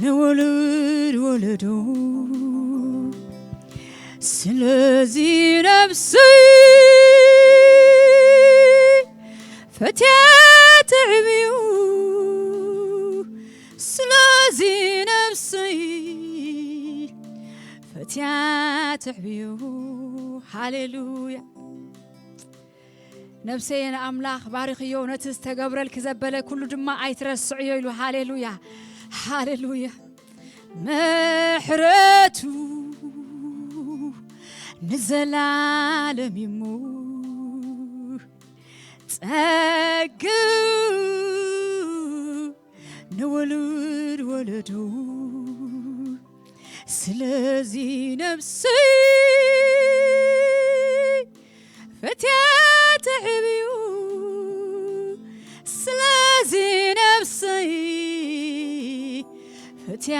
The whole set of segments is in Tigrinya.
ንውሉድ ወለዶ። ስለዚ ነፍሰይ ፈትያ ትዕብዩ፣ ስለዚ ነፍሰይ ፈትያ ትዕብዩ። ሃሌሉያ። ነፍሰየ ንኣምላኽ ባርኽዮ፣ ነቲ ዝተገብረልኪ ዘበለ ኩሉ ድማ ኣይትረስዕዮ ኢሉ። ሃሌሉያ፣ ሃሌሉያ። ምሕረቱ ንዘላለም ይሙ፣ ጸግኡ ንውሉድ ወለዶ። ስለዚ ነፍሰይ ፈትያ ትዕብዩ፣ ስለዚ ነፍሰይ ፈትያ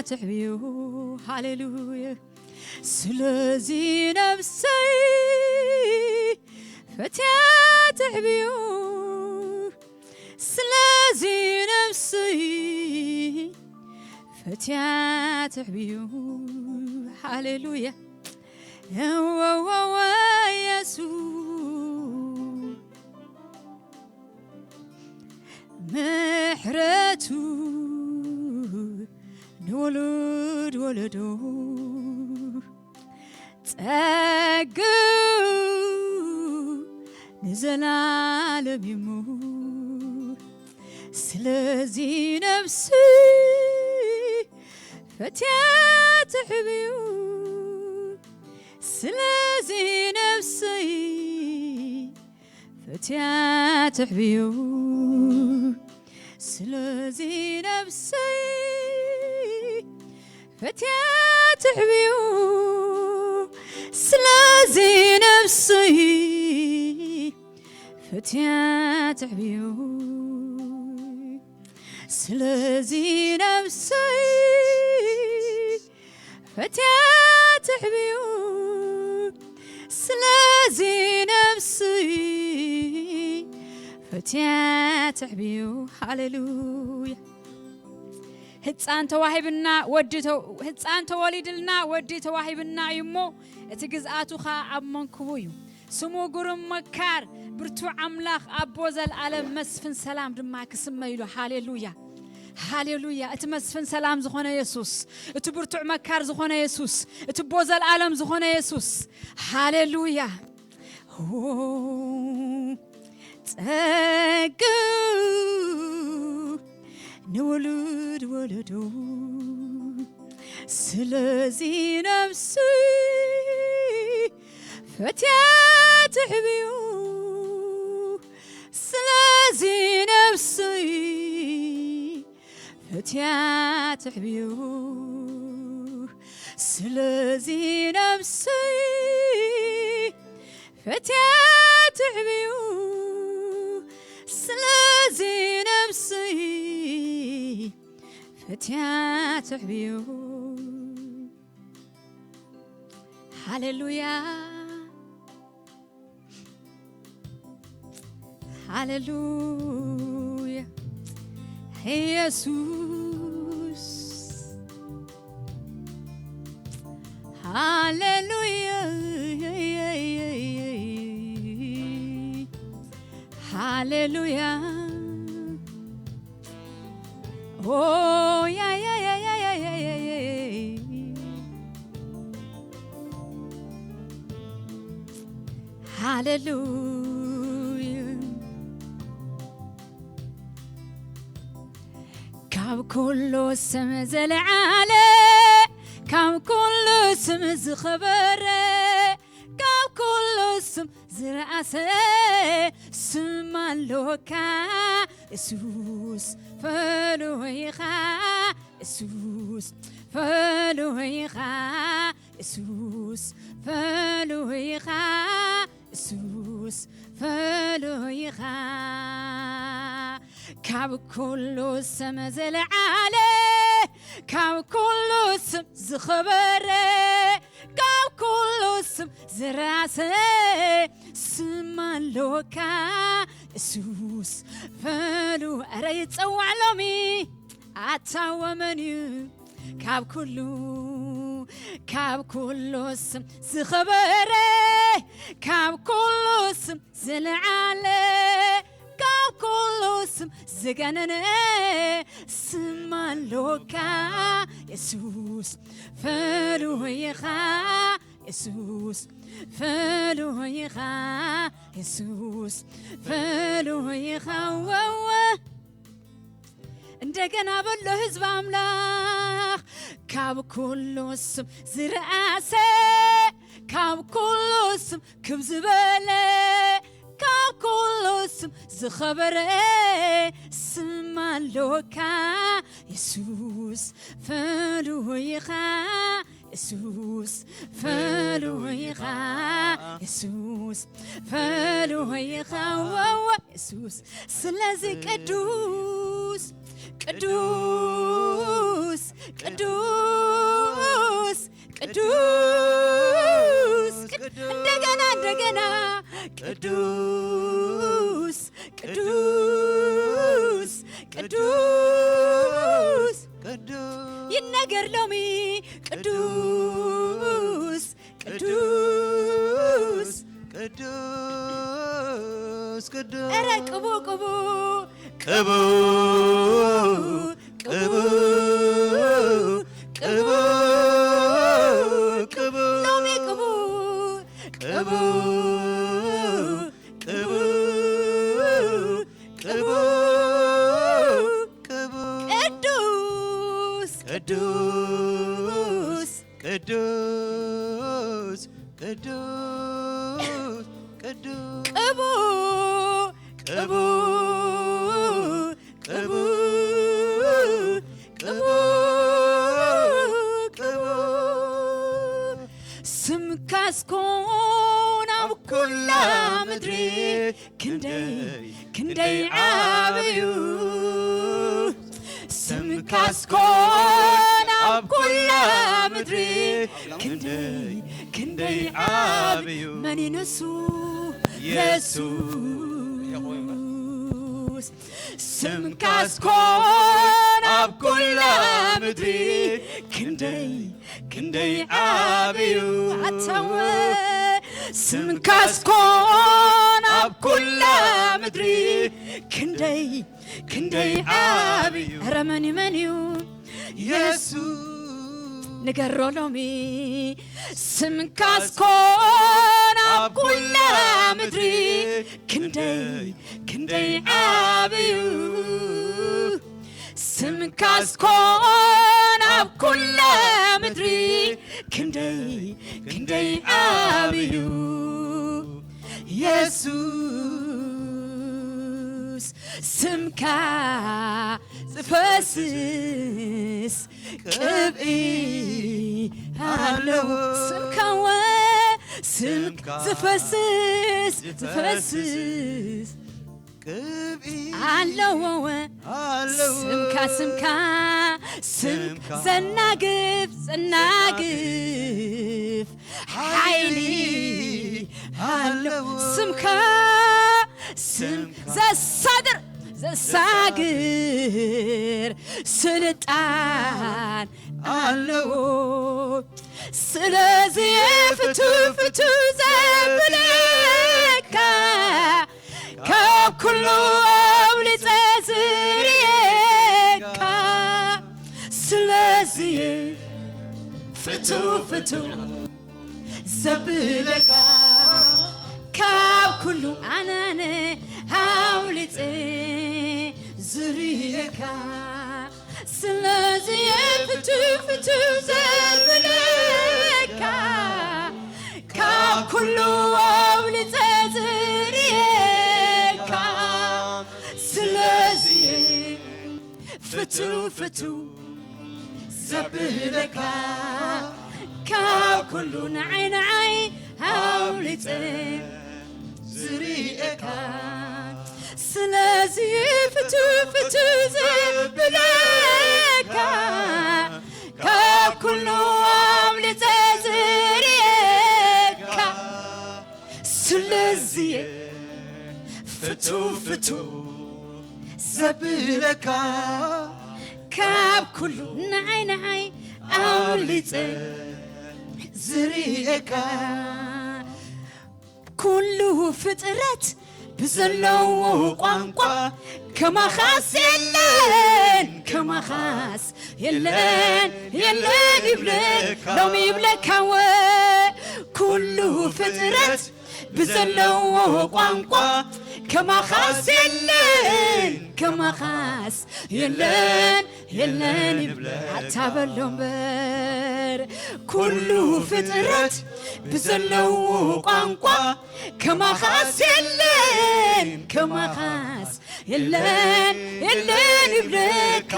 ትዕብዩ። ሃሌሉያ። ስለዚ ነፍሰይ ፈትያ ትዕብዩ፣ ስለዚ ነፍሰይ ፈትያ ትዕብዩ። ሃሌሉያ። እወወወ የሱስ ምሕረቱ ንውሉድ ወለዶ፣ ጸግኡ ንዘላለም ይሙ። ስለዚ ነፍሲ ፈትያ ትዕብዩ፣ ስለዚ ነፍሰይ ፈትያ ትዕብዩ፣ ስለዚ ነፍሰይ ፈትያ ትዕብዩ፣ ስለዚ ነፍሰይ ፈትያ ትዕብዩ፣ ስለዚ ነፍሰይ ፈትያ ትዕብዩ፣ ስለዚ ነፍሲ ፈትያ ትዕብዩ። ሃሌሉያ። ህፃን ተዋሂብና ወዲ ተው-፣ ህፃን ተወሊድልና ወዲ ተዋሂብና እዩ እሞ፣ እቲ ግዝኣቱ ኸዓ ኣብ መንክቡ እዩ። ስሙ ግሩም መካር፣ ብርቱዕ ኣምላኽ፣ ኣቦ ዘልኣለም፣ መስፍን ሰላም ድማ ክስመ ኢሉ። ሃሌሉያ፣ ሃሌሉያ። እቲ መስፍን ሰላም ዝኾነ የሱስ፣ እቲ ብርቱዕ መካር ዝኾነ የሱስ፣ እቲ ኣቦ ዘልኣለም ዝኾነ የሱስ። ሃሌሉያ። ኦ፣ ጸግኡ ንውሉድ ወለዶ፣ ስለዚ ነፍሲ ፈትያ ትዕብዩ፣ ስለዚ ነፍሲ ፈትያ ትዕብዩ፣ ስለዚ ነፍሲ ፈትያ ትዕብዩ፣ ስለዚ ነፍሲ ፈትያ ትዕብዩ። ሃሌሉያ፣ ሃሌሉያ፣ ኢየሱስ፣ ሃሌሉያ፣ ሃሌሉያ። ኦ፣ ያ፣ ያ፣ ያ። ሃሌሉያ። ካብ ኩሉ ስም ዝለዓለ፣ ካብ ኩሉ ስም ዝኸበረ፣ ካብ ኩሉ ስም ዝረኣሰ ስም ኣሎካ፣ የሱስ ፍሉይ ኢኻ፣ የሱስ ፍሉይ ኢኻ፣ የሱስ ፍሉይ ኢኻ፣ የሱስ ፍሉይ ኢኻ። ካብ ኩሉ ስም ዝለዓለ፣ ካብ ኩሉ ስም ዝኸበረ፣ ካብ ኩሉ ስም ዝራሰ ስም ኣሎካ፣ የሱስ ፍሉ-፣ ኧረ ይጸዋዕ ሎሚ። ኣታ ወመን እዩ ካብ ኩሉ፣ ካብ ኩሉ ስም ዝኸበረ፣ ካብ ኩሉ ስም ዝለዓለ፣ ካብ ኩሉ ስም ዝገነነ ስም ኣሎካ የሱስ፣ ፍሉይ ኢኻ የሱስ፣ ፍሉይ ኢኻ የሱስ፣ ፍሉይ ኢኻ። ወወ እንደገና በሎ ህዝብ ኣምላኽ፣ ካብ ኩሉ ስም ዝረኣሰ፣ ካብ ኩሉ ስም ክብ ዝበለ፣ ካብ ኩሉ ስም ዝኸበረ ስም ኣሎካ የሱስ፣ ፍሉይ ኢኻ የሱስ፣ ፍሉይ ኢኻ የሱስ፣ ፍሉይ ኢኻ ወወ የሱስ። ስለዚ ቅዱስ ቅዱስ ቅዱስ ቅዱስ ቅድ-፣ እንደገና እንደገና ቅዱስ ቅዱስ ቅዱስ ቅዱስ ይነገር ሎሚ ቅዱስ ቅዱስ ቅዱስ ቅዱስ ቅዱስ ኧረ ቅቡ ቅቡ ቅቡ ቅቡ ቅቡ ቅቡ ሎሚ ቅቡ ቅቡ ቅቡ ቅቡ ቅቡ ቅዱስ ቅዱስ ቅዱስ ቅዱስ ቅዱስ ቅቡ ቅቡ ቅቡ ቅቡ ቅቡ ስምካስ ኮን ኣብ ኩላ ምድሪ ክንደይ ክንደይ ዓብዩ ስምካስ ኮን ኣብ ኩላ ምድሪ ክንደይ ክንደይ ዓብዩ መን ይንሱ የሱስ ስምካስ ኮን ኣብ ኩላ ምድሪ ክንደይ ክንደይ ዓብዩ ኣታወ ስምካስ ኮን ኣብ ኩላ ምድሪ ክንደይ ክንደይ ዓብዩ ኧረ መን እዩ መን እዩ የሱስ ንገሮ ሎሚ ስምካስ ኮን ኣብ ኩላ ምድሪ ክንደይ ክንደይ ዓብዩ ስምካስ ኮን ኣብ ኩላ ምድሪ ክንደይ ክንደይ ዓብዩ የሱስ ስምካ ዝፈስስ ቅብኢ ኣለዎ ስምካወ ስምካ ዝፈስስ ዝፈስስ ቅብኢ ኣለዎ ኣለዎ ስምካ ስምካ ስምካ ዘናግፍ ዘናግፍ ሓይሊ ኣለዎ ስምካ ስም ዘሳግር ዘሳግር ስልጣን ኣለዎ ስለዚ ፍቱ ፍቱ ዘብለካ ካብ ኩሉ ኣውሊፀ ዝርየካ ስለዚ ፍቱ ፍቱ ዘብለካ ካብ ኩሉ ኣነነ ኣውሊፀ ዝርየካ ስለዚ ፍቱ ፍቱ ዘብለካ ካብ ኩሉ ኣውሊፀ ዝርየካ ስለዚ ፍቱ ፍቱ ዘብለካ ካብ ኩሉ ንዓይ ንዓይ ኣውሊፀ ዝርየካ ስለዚ ፍቱ ፍቱ ዘብለካ ካብ ኩሉ ኣብልፀ ዝርየካ ስለዚ ፍቱ ፍቱ ዘብለካ ካብ ኩሉ ንዓይ ንዓይ ኣብሊጸ ዝርእየካ ኩሉ ፍጥረት ብዘለዎ ቋንቋ ከማኻስ የለን ከማኻስ የለን የለን ይብለካ ሎሚ ይብለካ ወ ኩሉ ፍጥረት ብዘለዎ ቋንቋ ከማኻስ የለን ከማኻስ የለን የለን ይብለ ኣታ በሎ እምበር ኩሉ ፍጥረት ብዘለዎ ቋንቋ ከማኻስ የለን ከማኻስ የለን የለን ይብለካ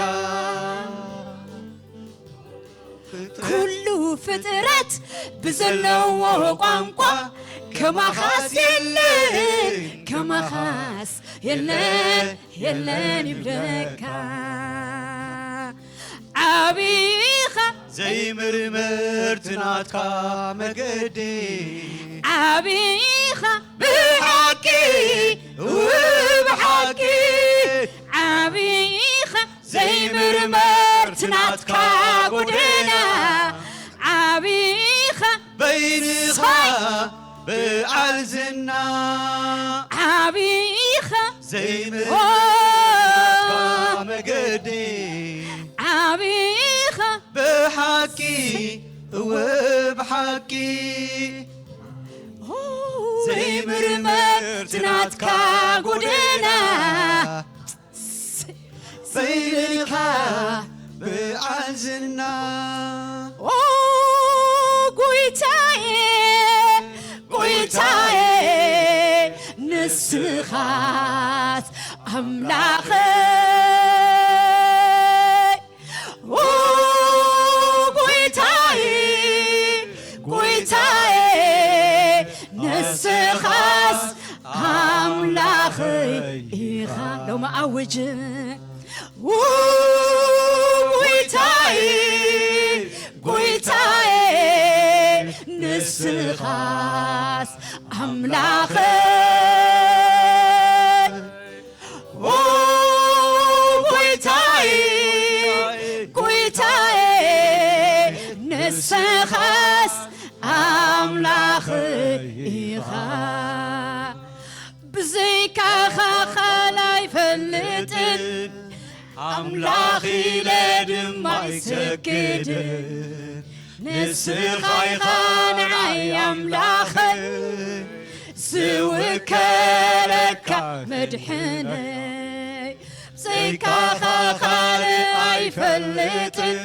ኩሉ ፍጥረት ብዘለዎ ቋንቋ ከማኻስ የለን ከማኻስ የለን የለን ይብለካ ዓብኻ ዘይምርምር ትናትካ መገዲ ዓብኻ ብሓቂ ብሓቂ ዓብኻ ዘይምርመር ትናትካ ጎደና ዓብኻ በይንኻ በዓል ዝና ዓብኻ ዘይምርመር ትናትካ መገዲ ዓብኻ ብሓቂ እወ ብሓቂ ዘይምርመር ትናትካ ጎደና በይንኻ ብዓል ዝና ኦ ጎይታዬ ጎይታዬ ንስኻስ ኣምላኸይ ኦ ጎይታዬ ጎይታዬ ንስኻስ ኣምላኸይ ኢኻ ሎሚ ኣውጅ ኡ ጎይታዬ ጎይታዬ ንስኻስ ኣምላኸይ ኦ ጎይታዬ ጎይታዬ ንስኻስ ኣምላኸይ ኢኻ ብዘይካኻ ኻል ኣይፈልጥን ኣምላኽ ኢለ ድማ ኣይሰግድን ንስኻ ኢኻ ንዓይ ኣምላኸይ ዝውከለካ መድሕነይ ብዘይካኻ ካልእ ኣይፈልጥን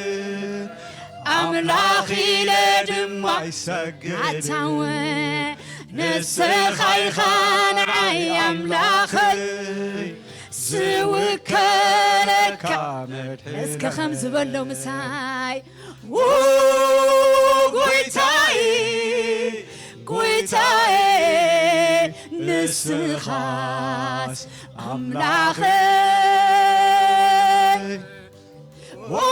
ኣምላኽ ኢለ ድማ ኣይሰግድን ኣታወ ንስኻ ኢኻ ንዓይ ኣምላኸይ ዝውከለካ መድሕነይ እስከ ከም ዝበሎ ምሳይ ኡ ጎይታዬ ጎይታዬ ንስኻስ ኣምላኸይ ኦ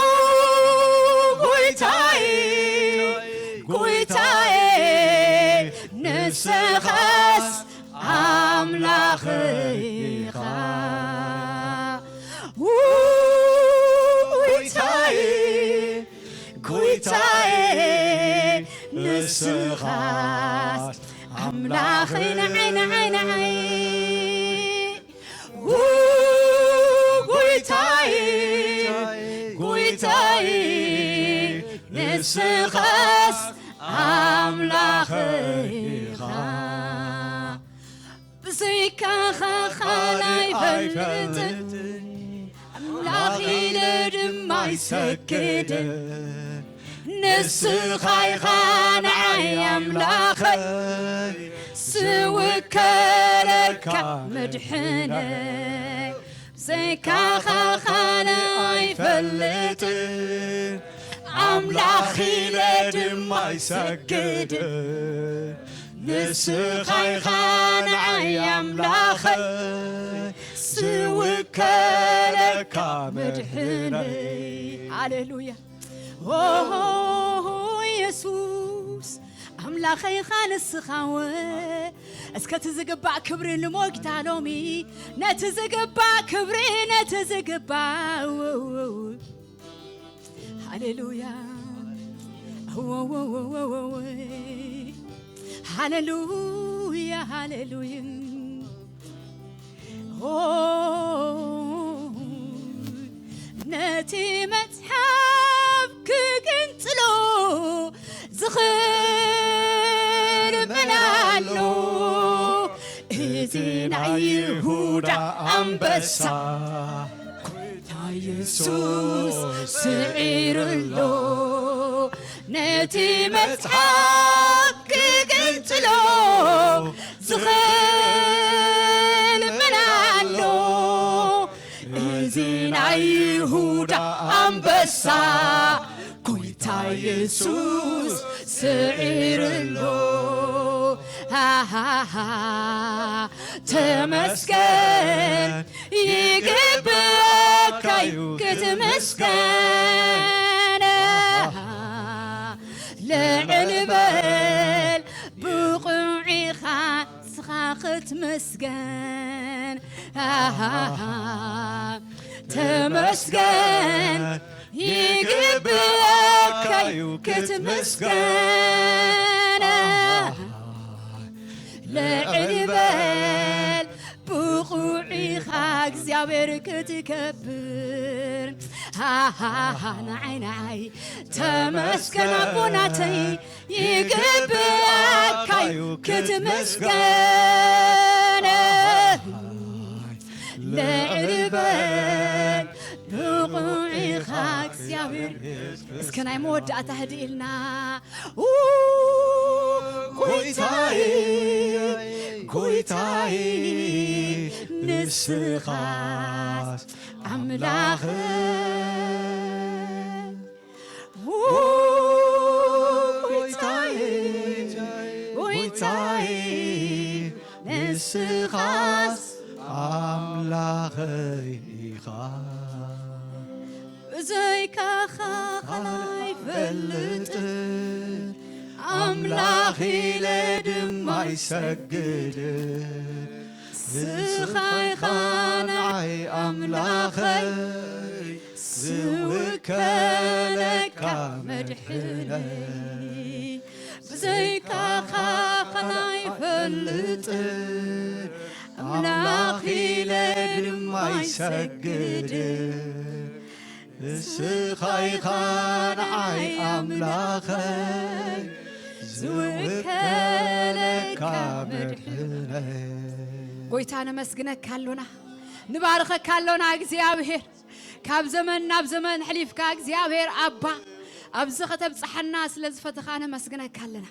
ጎይታዬ ጎይታዬ ንስኻስ ኣምላኸይ ኢኻ ኡ ጎይታዬ ጎይታዬ ንስኻስ ኣምላኸይ ንዓይ ንዓይ ንዓይ ኡ ጎይታዬ ጎይታዬ ንስኻስ ኣምላኸይ ኢኻ ብዘይካኻ ኻል ኣይፈልጥን ኣምላኽ ኢለ ድማ ኣይሰግድን ንስኻ ኢኻ ንዓይ ኣምላኸይ ዝውከለካ መድሕነይ ብዘይካኻ ኻል ኣይፈልጥን ኣምላኽ ኢለ ድማ ኣይሰግድን ንስኻ ኢኻ ንዓይ ኣምላኸይ ዝውከለካ መድሕነይ ሃሌሉያ ኦሆ የሱስ ኣምላኸይ ኢኻ ንስኻወ እስከ እቲ ዝግባእ ክብሪ ንሞግታ ሎሚ ነቲ ዝግባእ ክብሪ ነቲ ዝግባእ ሃሌሉያ፣ ሃሌሉያ፣ ሃሌሉያ። ኦ፣ ነቲ መጽሓፍ ክግንጽሎ ዝኽእል መን ኣሎ? እዚ ናይ ይሁዳ ኣንበሳ፣ ጎይታ የሱስ ስዒሩ ኣሎ። ነቲ መጽሓፍ ክግንጽሎ ዝኽእል መን ኣሎ? እዚ ናይ ይሁዳ ኣንበሳ፣ ጎይታ የሱስ ስዒሩ ኣሎ። ሃሃሃ፣ ተመስገን፣ ይግብኣካ እዩ ክትምስገን። ልዕል በል፣ ብቑዕ ኢኻ ንስኻ ክትምስገን። ተመስገን፣ ይግብኣካ እዩ ክትምስገን። ልዕል በል፣ ብቑዕ ኢኻ እግዚኣብሔር ክትከብር። ሃሃሃ፣ ንዓይ ንዓይ ተመስገን ኣቦናተይ፣ ይግብኣካ እዩ ክትምስገን። ልዕል በል፣ ብቑዕ ኢኻ እግዚኣብሔር። እስከ ናይ መወዳእታ ህድእ ኢልና፣ ኡ፣ ጎይታዬ፣ ጎይታዬ፣ ንስኻስ ኣምላኽ። ኡ፣ ጎይታዬ፣ ጎይታዬ፣ ንስኻስ ኣምላኸይ ኢኻ። ብዘይካኻ ካልእ ኣይፈልጥን፣ ኣምላኽ ኢለ ድማ ኣይሰግድን። ንስኻ ኢኻ ንዓይ ኣምላኸይ፣ ዝውከለካ መድሕነይ። ብዘይካኻ ካልእ ኣይፈልጥን፣ ኣምላኽ ኢለ ድማ ኣይሰግድን። ንስኻ ኢኻ ንዓይ ኣምላኸይ፣ ዝውከለካ መድሕነይ። ጎይታ ነመስግነካ ኣሎና፣ ንባርኸካ ኣሎና እግዚኣብሔር። ካብ ዘመን ናብ ዘመን ሕሊፍካ እግዚኣብሔር ኣባ፣ ኣብዚ ከተብጽሓና ስለ ዝፈተኻ ነመስግነካ ኣለና።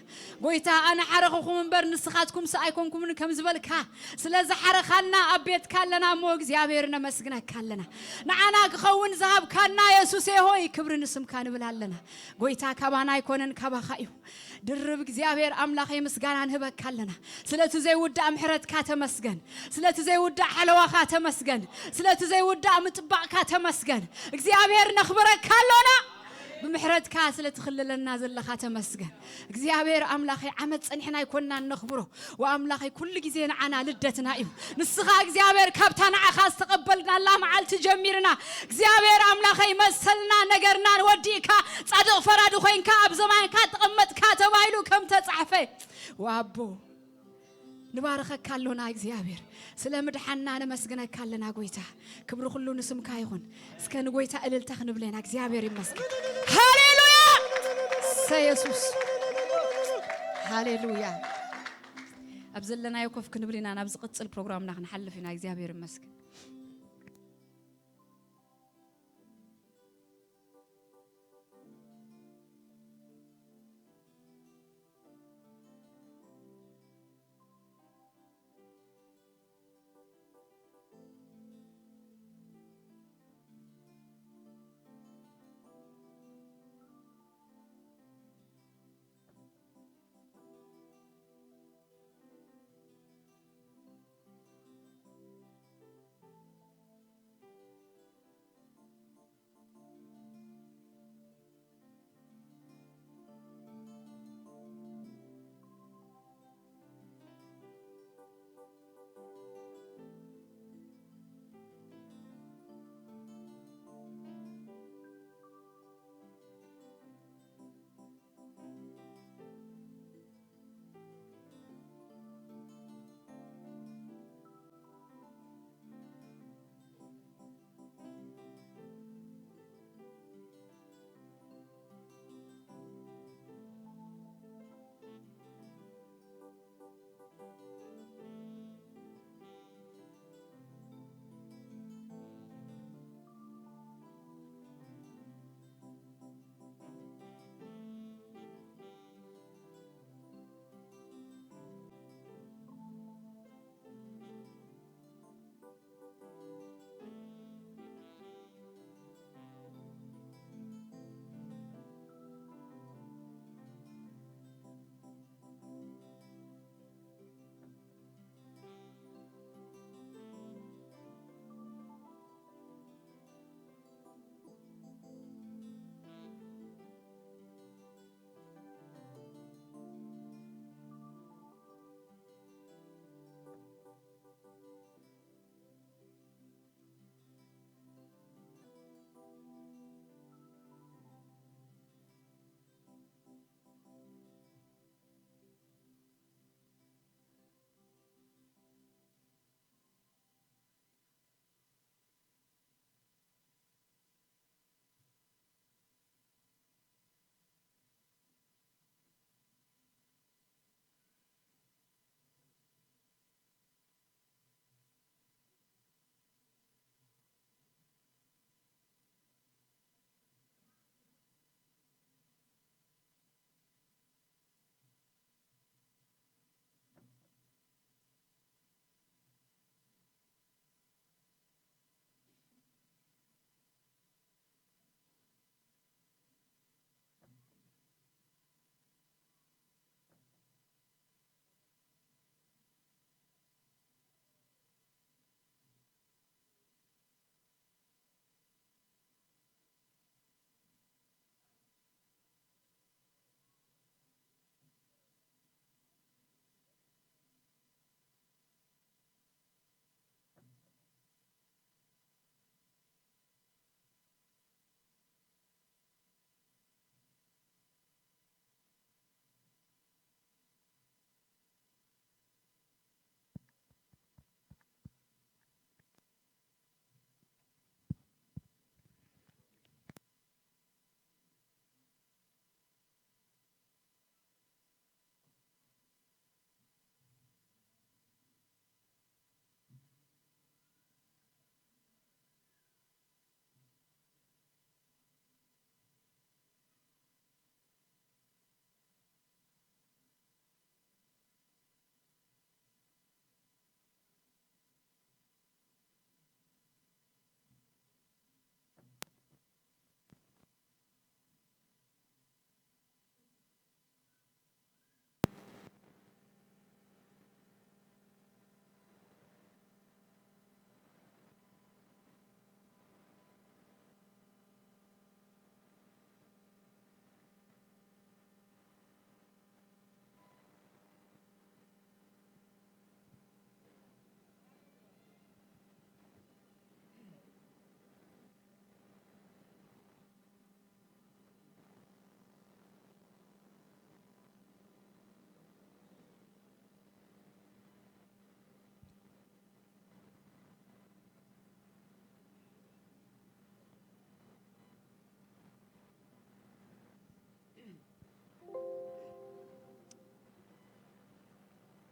ጎይታ፣ ኣነ ሓረኽኹም እምበር ንስኻትኩምስ ኣይኮንኩምን ከም ዝበልካ፣ ስለ ዝሓረኻና ኣብ ቤትካ ኣለና እሞ እግዚኣብሔር ነመስግነካ ኣለና። ንዓና ክኸውን ዝሃብካና የሱሴ ሆይ ክብሪ ንስምካ ንብል ኣለና። ጎይታ፣ ካባና ኣይኮነን ካባኻ እዩ። ድርብ እግዚኣብሔር ኣምላኸይ ምስጋና ንህበካ ኣለና። ስለቲ ዘይውዳእ ምሕረትካ ተመስገን። ስለቲ ዘይውዳእ ሓለዋኻ ተመስገን። ስለቲ ዘይውዳእ ምጥባቕካ ተመስገን። እግዚኣብሔር ነኽብረካ ኣሎና። ብምሕረትካ ስለቲ ክልለና ዘለኻ ተመስገን። እግዚኣብሔር ኣምላኸይ ዓመት ጸኒሕና ኣይኮንናን ነኽብሮ። ወኣምላኸይ ኩሉ ግዜ ንዓና ልደትና እዩ። ንስኻ እግዚኣብሔር ካብታ ንዓኻ ዝተቐበልናላ መዓልቲ ጀሚርና እግዚኣብሔር ኣምላኸይ መሰልና ነገርናን ወዲእካ ጻድቕ ፈራዲ ኮይንካ ኣብ ዘማንካ ተቐመጥካ ተባሂሉ ከም ተጻሕፈ ወኣቦ ንባርኸካ ኣሎና እግዚኣብሔር። ስለ ምድሓንና ነመስግነካ ኣለና ጎይታ። ክብሪ ኩሉ ንስምካ ይኹን። እስከ ንጎይታ እልልታ ክንብለና እግዚኣብሔር ይመስገን። ሃሌሉያ! እሰ የሱስ። ሃሌሉያ! ኣብ ዘለናዮ ኮፍ ክንብል ኢና። ናብ ዝቕጽል ፕሮግራምና ክንሓልፍ ኢና። እግዚኣብሔር ይመስገን።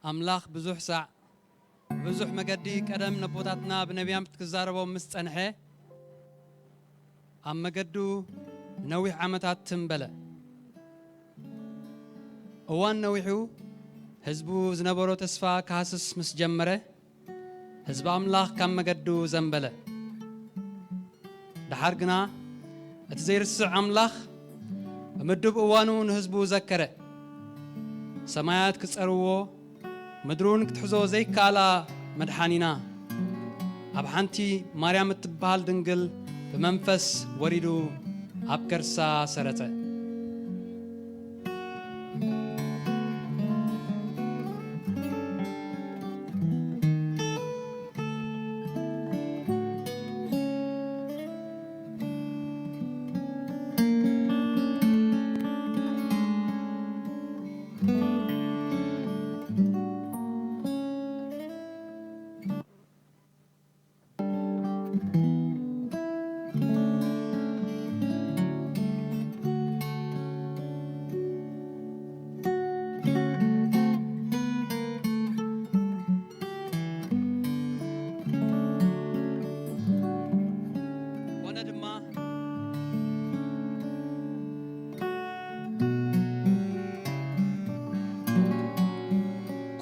ኣምላኽ ብዙሕ ሳዕ ብብዙሕ መገዲ ቀደም ነቦታትና ብነቢያት ክዛረቦም ምስ ጸንሐ፣ ኣብ መገዱ ንነዊሕ ዓመታት ትም በለ። እዋን ነዊሑ ህዝቡ ዝነበሮ ተስፋ ክሃስስ ምስ ጀመረ፣ ህዝቢ ኣምላኽ ካብ መገዱ ዘንበለ። ደሓር ግና እቲ ዘይርስዕ ኣምላኽ ብምዱብ እዋኑ ንህዝቡ ዘከረ። ሰማያት ክጸርዎ፣ ምድሩን ክትሕዞ ዘይከኣላ መድሓኒና፣ ኣብ ሓንቲ ማርያም እትበሃል ድንግል ብመንፈስ ወሪዱ ኣብ ከርሳ ሰረጸ። ኮነ ድማ፣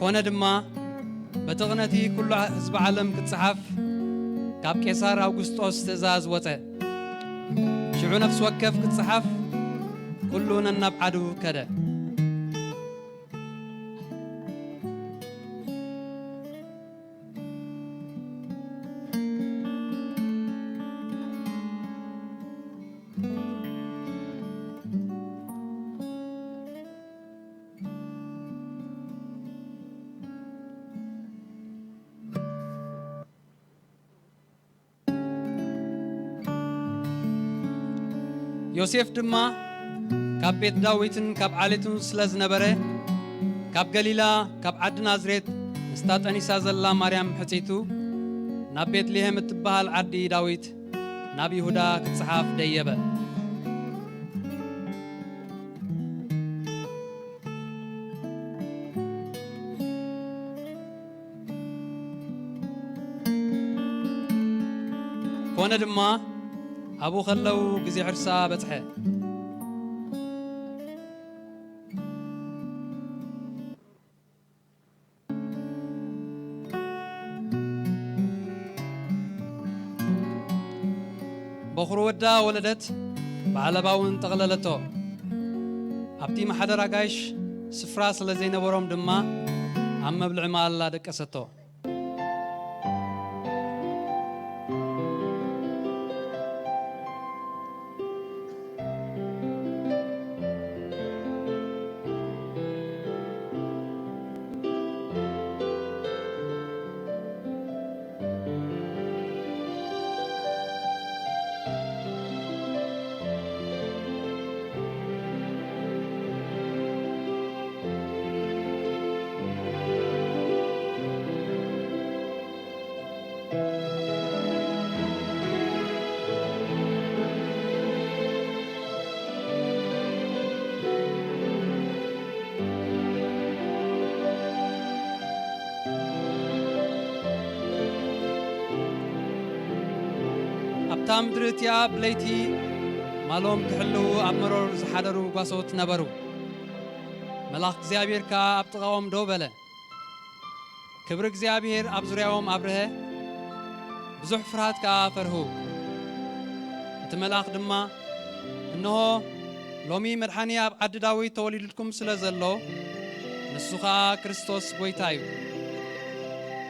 ኮነ ድማ፣ በቲ ቕነቲ ኩሉ ህዝቢ ዓለም ክጸሓፍ ካብ ቄሳር ኣውግስጦስ ትእዛዝ ወጸ። ሽዑ ነፍሲ ወከፍ ክጸሓፍ ኩሉ ነናብ ዓዱ ከደ። ዮሴፍ ድማ ካብ ቤት ዳዊትን ካብ ዓሌቱን ስለ ዝነበረ፣ ካብ ገሊላ፣ ካብ ዓዲ ናዝሬት፣ ምስታ ጠኒሳ ዘላ ማርያም ሕጺቱ፣ ናብ ቤትልሄም እትበሃል ዓዲ ዳዊት፣ ናብ ይሁዳ ክጸሓፍ ደየበ። ኮነ ድማ፣ ኣብኡ ኸለዉ ግዜ ሕርሳ በጽሐ። በኹሪ ወዳ ወለደት፣ ብዓለባ እውን ጠቕለለቶ። ኣብቲ ማሕደር ኣጋይሽ ስፍራ ስለ ዘይነበሮም ድማ፣ ኣብ መብልዒ መኣላ ደቀሰቶ። ኣብታ ምድሪ እቲኣ ብለይቲ ማሎም ክሕልዉ ኣብ መሮር ዝሓደሩ ጓሶት ነበሩ። መልኣኽ እግዚኣብሔር ከኣ ኣብ ጥቓኦም ደው በለ። ክብሪ እግዚኣብሔር ኣብ ዙርያኦም ኣብርሀ፣ ብዙሕ ፍርሃት ከኣ ፈርሁ። እቲ መልኣኽ ድማ፣ "እንሆ፣ ሎሚ መድሓኒ ኣብ ዓዲ ዳዊት ተወሊዱልኩም ስለ ዘሎ፣ ንሱ ኸኣ ክርስቶስ ጐይታ እዩ።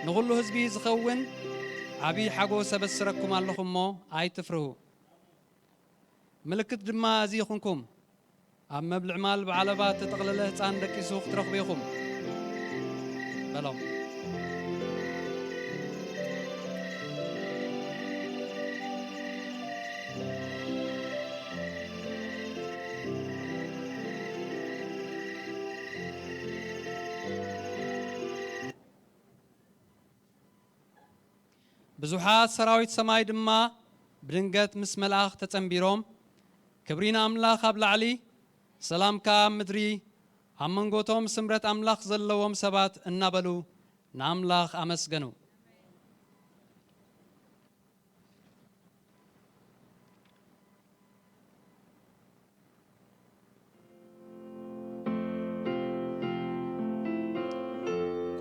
ንኹሉ ህዝቢ ዝኸውን ዓብዪ ሓጎስ ኣበስረኩም ኣለኹ እሞ ኣይትፍርሁ። ምልክት ድማ እዚ ይኹንኩም፣ ኣብ መብልዕ ማል ብዓለባ እተጠቕለለ ህጻን ደቂሱ ክትረኽቡ ኢኹም" በሎም። ብዙሓት ሰራዊት ሰማይ ድማ ብድንገት ምስ መልኣኽ ተጸንቢሮም፣ ክብሪ ንኣምላኽ ኣብ ላዕሊ፣ ሰላም ከኣ ኣብ ምድሪ፣ ኣብ መንጎቶም ስምረት ኣምላኽ ዘለዎም ሰባት እናበሉ ንኣምላኽ ኣመስገኑ።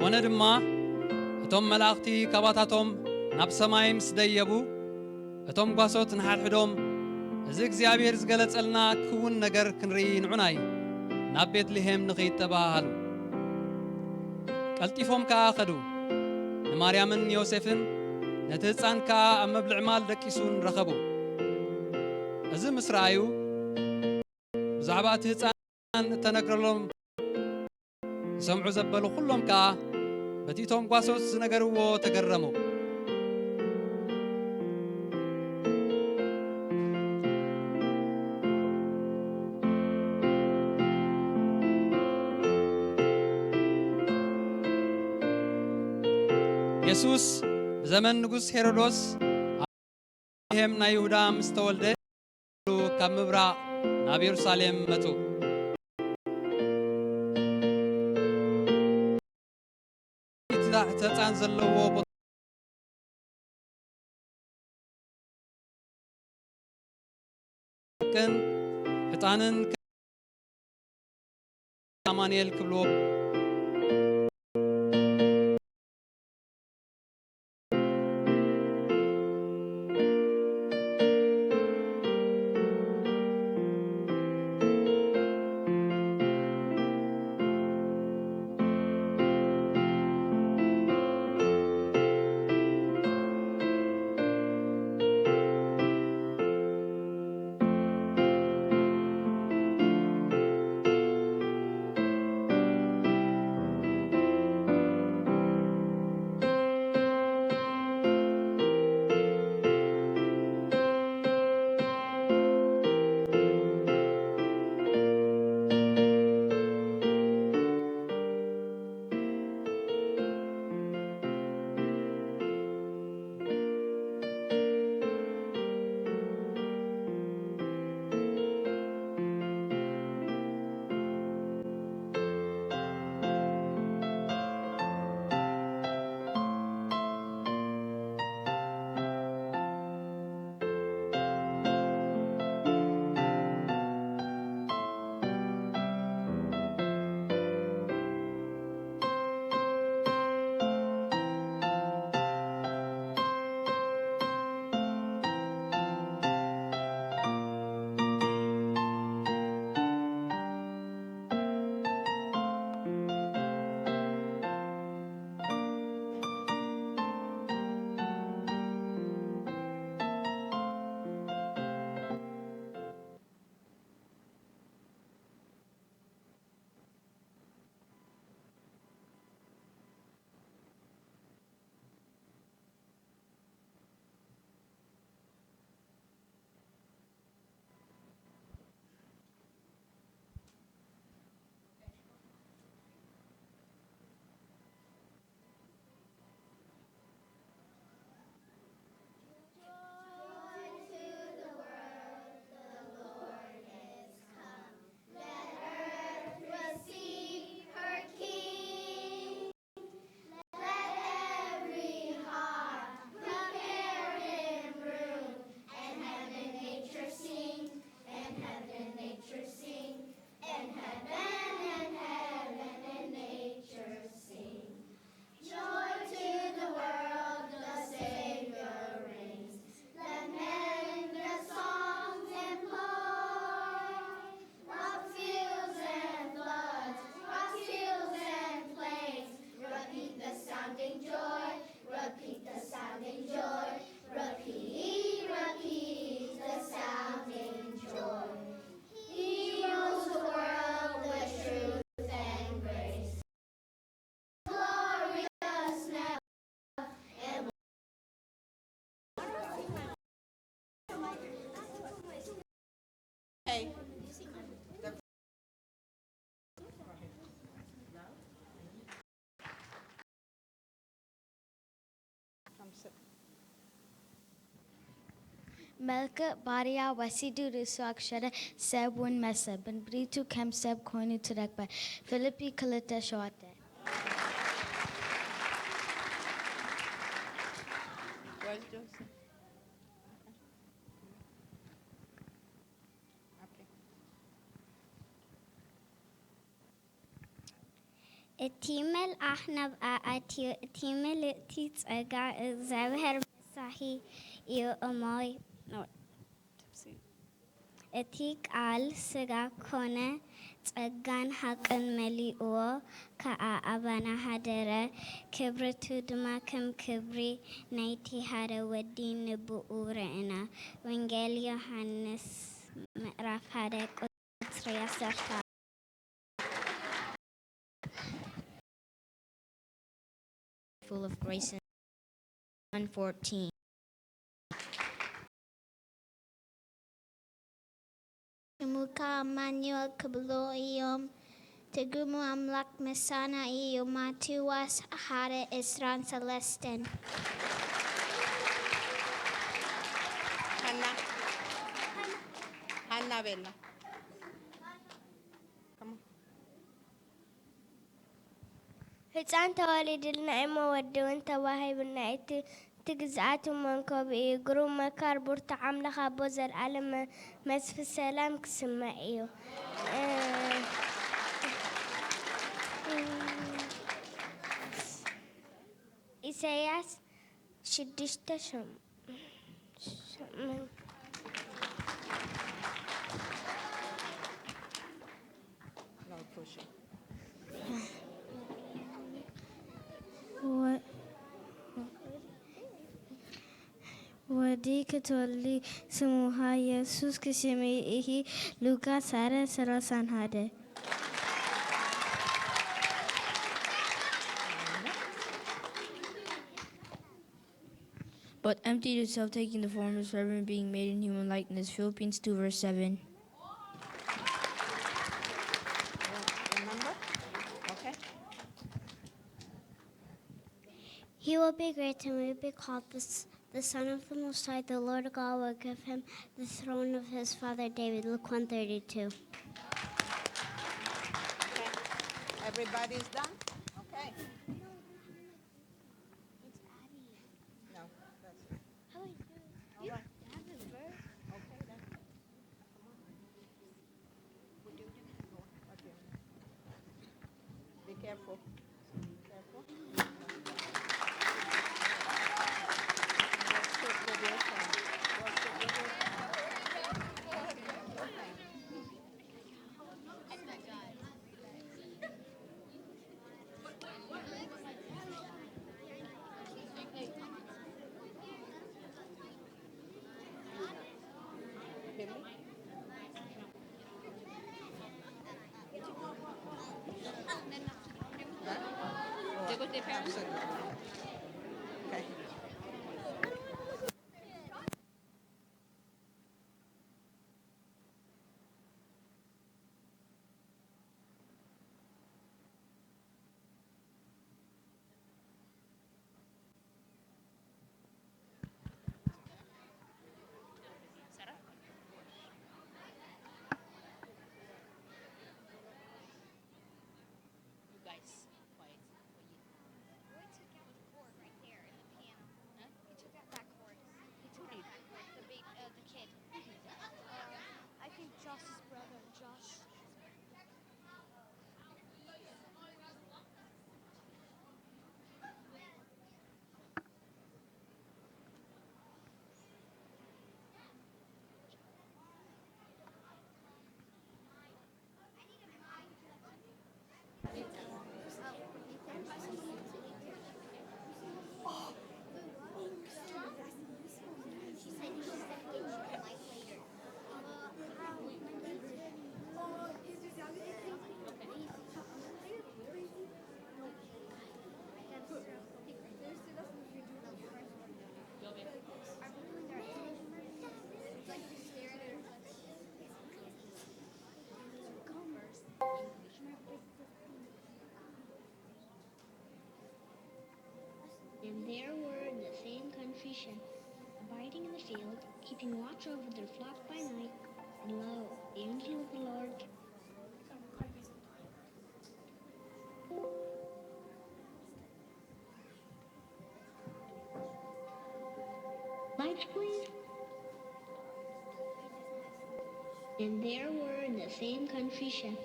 ኮነ ድማ፣ እቶም መላእኽቲ ካባታቶም ናብ ሰማይ ምስ ደየቡ፣ እቶም ጓሶት ንሓድሕዶም፣ "እዚ እግዚኣብሔር ዝገለጸልና ክውን ነገር ክንርኢ ንዑናይ ናብ ቤትልሔም ንኺድ" ተባሃሃሉ። ቀልጢፎም ከኣ ኸዱ። ንማርያምን ዮሴፍን ነቲ ህጻን ከኣ ኣብ መብልዕ ማል ደቂሱን ረኸቡ። እዚ ምስ ረኣዩ፣ ብዛዕባ እቲ ህጻን እተነግረሎም ዝሰምዑ ዘበሉ ኩሎም ከኣ በቲ እቶም ጓሶት ዝነገርዎ ተገረሙ። የሱስ ብዘመን ንጉስ ሄሮዶስ ኣብ ቤትልሔም ናይ ይሁዳ ምስ ተወልደ፣ ካብ ምብራቕ ናብ የሩሳሌም መጹ። እቲ ህጻን ዘለዎ ቦታ፣ ወርቅን ዕጣንን ኣማኑኤል ክብልዎ። በልክዕ ባርያ ወሲዱ ርእሱ ኣክሸረ፣ ሰብ እውን መሰ፣ ብንብሪቱ ከም ሰብ ኮይኑ ትረክበ። ፊልጲ ክልተ ሸውዓተ። እቲ መልኣኽ ናብኣ ኣትዩ፣ እቲ ምልእቲ ጸጋ እግዚኣብሔር ምሳኺ እዩ እሞ። እቲ ቃል ስጋ ኮነ፣ ጸጋን ሓቅን መሊእዎ ከኣ ኣባና ሓደረ። ክብርቱ ድማ ከም ክብሪ ናይቲ ሓደ ወዲ ንብኡ ርኢና። ወንጌል ዮሃንስ ምዕራፍ ሓደ ቁጽሪ ዓሰርተ። Full of grace and one fourteen. ሽሙ ከኣ ኣማኑኤል ክብልዎ እዮም። ትርጉሙ ኣምላኽ ምሳና እዩ። ማቴዎስ ሓደ ዕስራን ሰለስተን። ሃና፣ ሃና ቤላ። Come on. ህፃን ተወሊድልና እሞ ወዲ እውን ተዋሂቡና። እቲ፣ እቲ ግዝኣቱ መንኮብ እዩ። ግሩም መካር ብርቱዕ ኣምላኽ ኣቦ ዘልኣለም መ-፣ መስፍን ሰላም ክስማዕ እዩ። እ፣ ኢሳያስ ሽዱሽተ ሸም-፣ ሸምን-፣ ወ-፣ ወዲ ክትወልድ ስሙኻ የሱስ ክስምዩ ኢሂ። ሉቃስ ሓደ ሰላሳን ሓደ። But emptied itself, taking the form of servant, being made in human likeness. Philippians two, verse seven. Remember? Okay. He will be great and will be called the, S-, the Son of the Most High. The Lord God will give him the throne of his father David. Luke one thirty-two. Okay. Everybody's done? Okay. It's Abby. No, that's not. How are you? All right. Okay, then. Okay. Be careful. Be careful. Worship with your friend. Worship with your friend. They go to their parents? Okay. You guys, quiet. What you Roy took out the cord right there in the piano. Huh? He took out that cord. He took out that cord. The big, uh, the kid. Um, I think Josh's brother, Josh. And there were in the same country shepherds, abiding in the field, keeping watch over their flock by night. And lo, the angel of the Lord. Lights, please. And there were in the same country shepherds,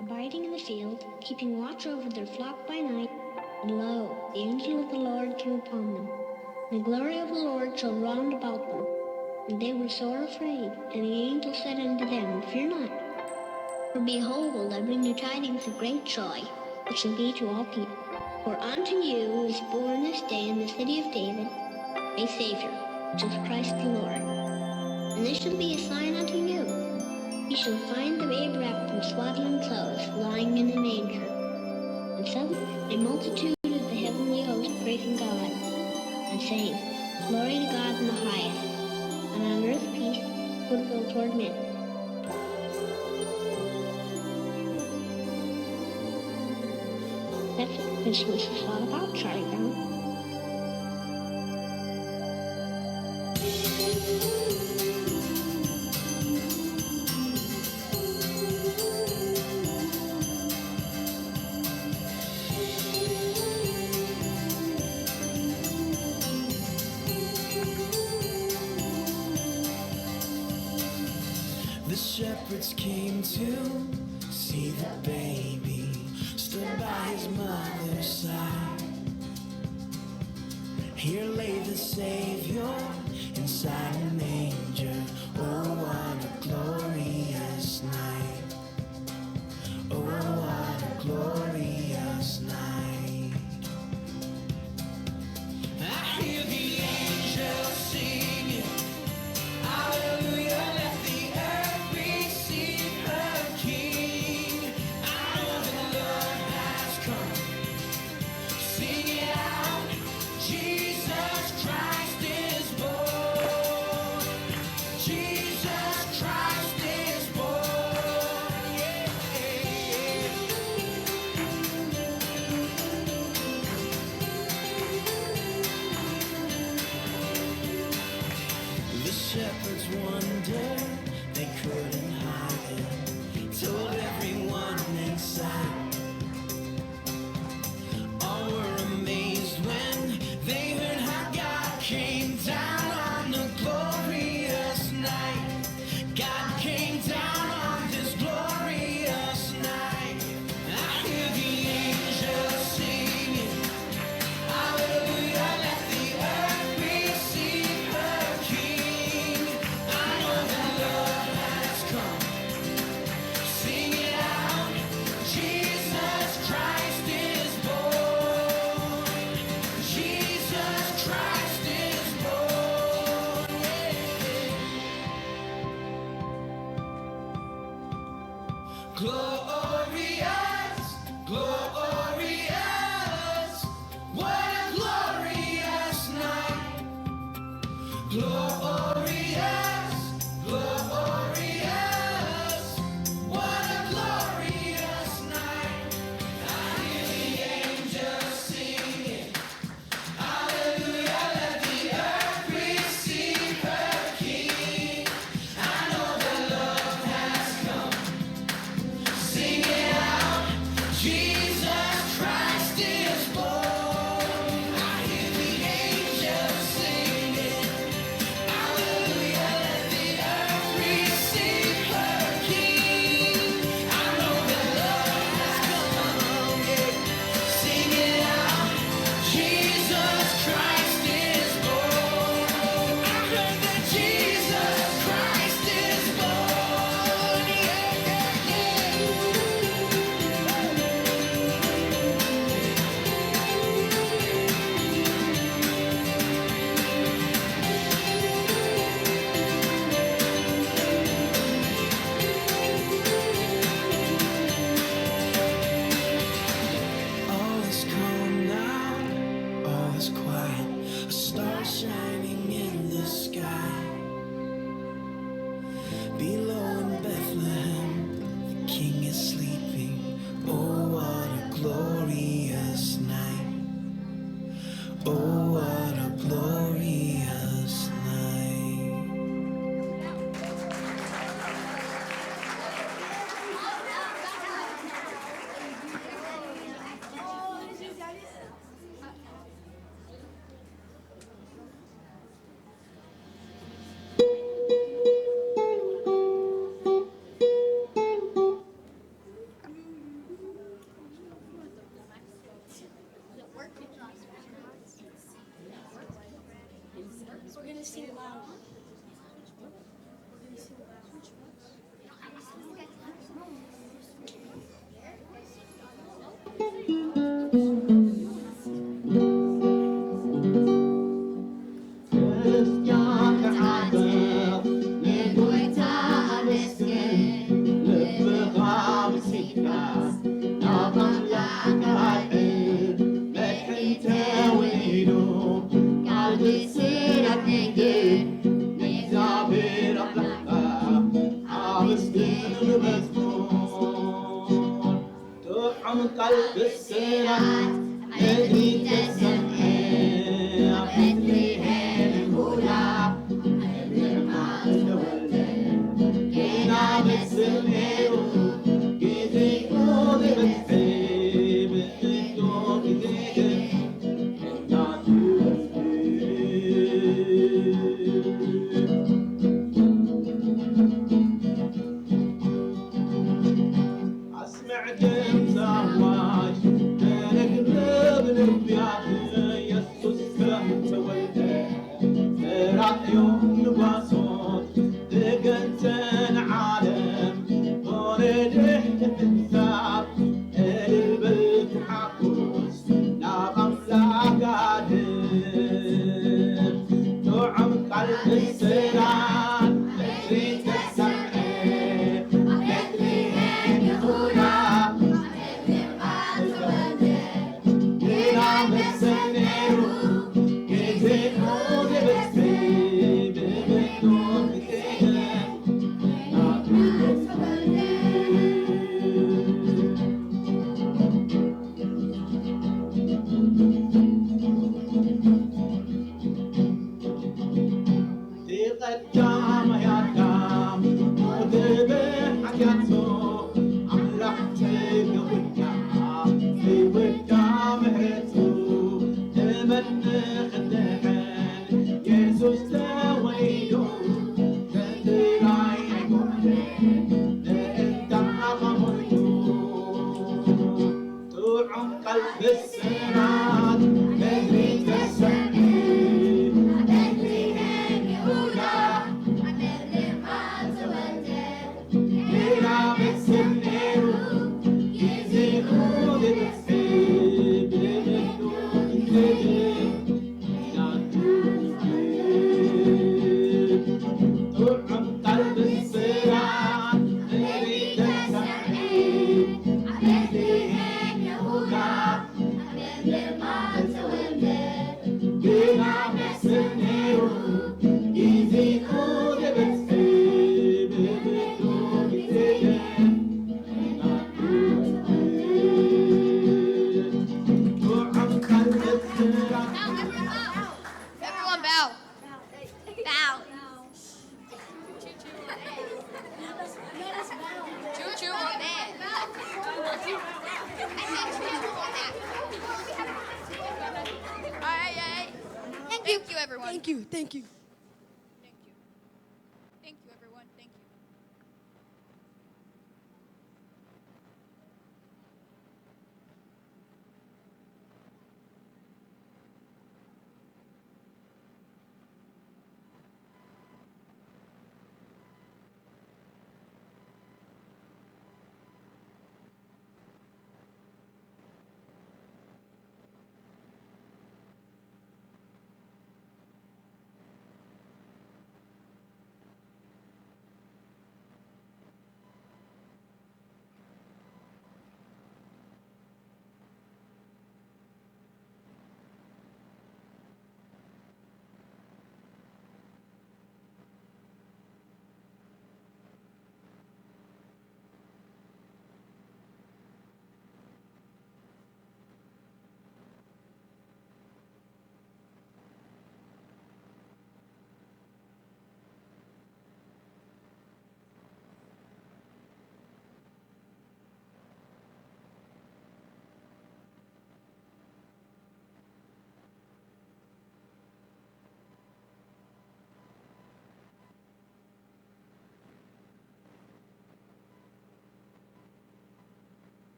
abiding in the field, keeping watch over their flock by night. And lo, the angel of the Lord came upon them. The glory of the Lord shone round about them, and they were sore afraid. And the angel said unto them, Fear not, for behold, I bring you tidings of great joy, which shall be to all people. For unto you is born this day in the city of David a Savior, which is Christ the Lord. And this shall be a sign unto you: ye shall find the babe wrapped in swaddling clothes, lying in a manger. And suddenly a multitude of the heavenly host praising God, and saying, Glory to God in the highest, and on earth peace, goodwill toward men. That's what Christmas is all about, Charlie Brown. The shepherds came to see the baby, stood by his mother's side. Here lay the Savior inside a manger. Oh, what a glorious night. Oh, what a glorious night. I hear the angels singing, Hallelujah, let the earth receive her King. I know the Lord has come. Sing it out, Jesus Christ is born. Jesus Christ is born. Yeah. The shepherds wondered, they couldn't hide it. Told everyone in sight. All were amazed when they heard how God came down on the glorious night. God came down on this glorious night. I hear the angels singing, Hallelujah, let the earth receive her King. I know the Lord has come. Sing it out, Jesus Christ is born. Jesus Christ is born. Yeah. Glorious, glorious, what a glorious night. Glorious, glorious, what a glorious night. I hear the angels singing, Hallelujah, let the earth receive her King. I know the Lord has come. Sing it out, Jesus ምስግን ንመዝሙር። ጥዑም ቃል ብስራት ምድሪ ተሰምዐ፣ ኣብ ቤትልሔም ይሁዳ፣ ምድሪ ማን ተወልደ፣ ጌና መስል ነይሩ፣ ጊዜኡ ዘይበጽሐ፣ ብእቶ ጊዜ ግን ኣስምዕ ድምፂ ኣዋጅ፣ ተነግረ ብነቢያት፣ ኢየሱስ ከም ተወልደ፣ ተራእዮም ንጓሶት፣ ተገንጸ ንዓለም፣ ኾነ ድሕሪ ምንሳብ፣ እልል በል ተሓጎስ፣ ናብ ኣምላኽ ኣድም። ጥዑም ቃል ብስራት ምድሪ ተሰምዐ፣ ኣብ ቤትልሔም ይሁዳ፣ ኣብ ቤትልሔም ተወልደ። ጌና መሰል ነይሩ፣ ጊዜኡ ዘይበጽሕ፣ ብብርቱ ክጽዕር፣ ናብ ዮርዳኖስ ተወልደ። እቲ ቀዳማይ ኣዳም ሞተ ብሓጢኣቱ፣ ኣምላኽ ጸገ ወዳ፣ ዘይወዳ ምሕረቱ፣ ንመን ንኽድሕን የሱስ ተወሊዱ፣ ጥራይ ኣይኮነን፣ ንእንታኻ ሞይቱ። ጥዑም ቃል ብስራት ምድሪ ተሰምዐ፣ ኣብ ቤትልሔም ይሁዳ፣ ኣብ ቤትልሔም ተወልደ። ጌና መሰል ነይሩ፣ ጊዜኡ ዘይበጽሕ፣ ብብርቱ ክጽዕር፣ ጥዑም ቃል ብስራት ምድሪ ተሰምዐ፣ ኣብ ቤትልሔም ይሁዳ፣ ኣብ ቤትልሔም ተወልደ። ጌና መሰል ነይሩ፣ ጊዜኡ ዘይበጽሕ፣ ብብርቱ ክጽዕር፣ ጥዑም ቃል ብስራት Everyone bow. Bow. Choo choo or bad. I said choo choo or bad. All right, all right. Thank you. Thank you, everyone. Thank you. Thank you. Thank you. Thank you, everyone. Thank you.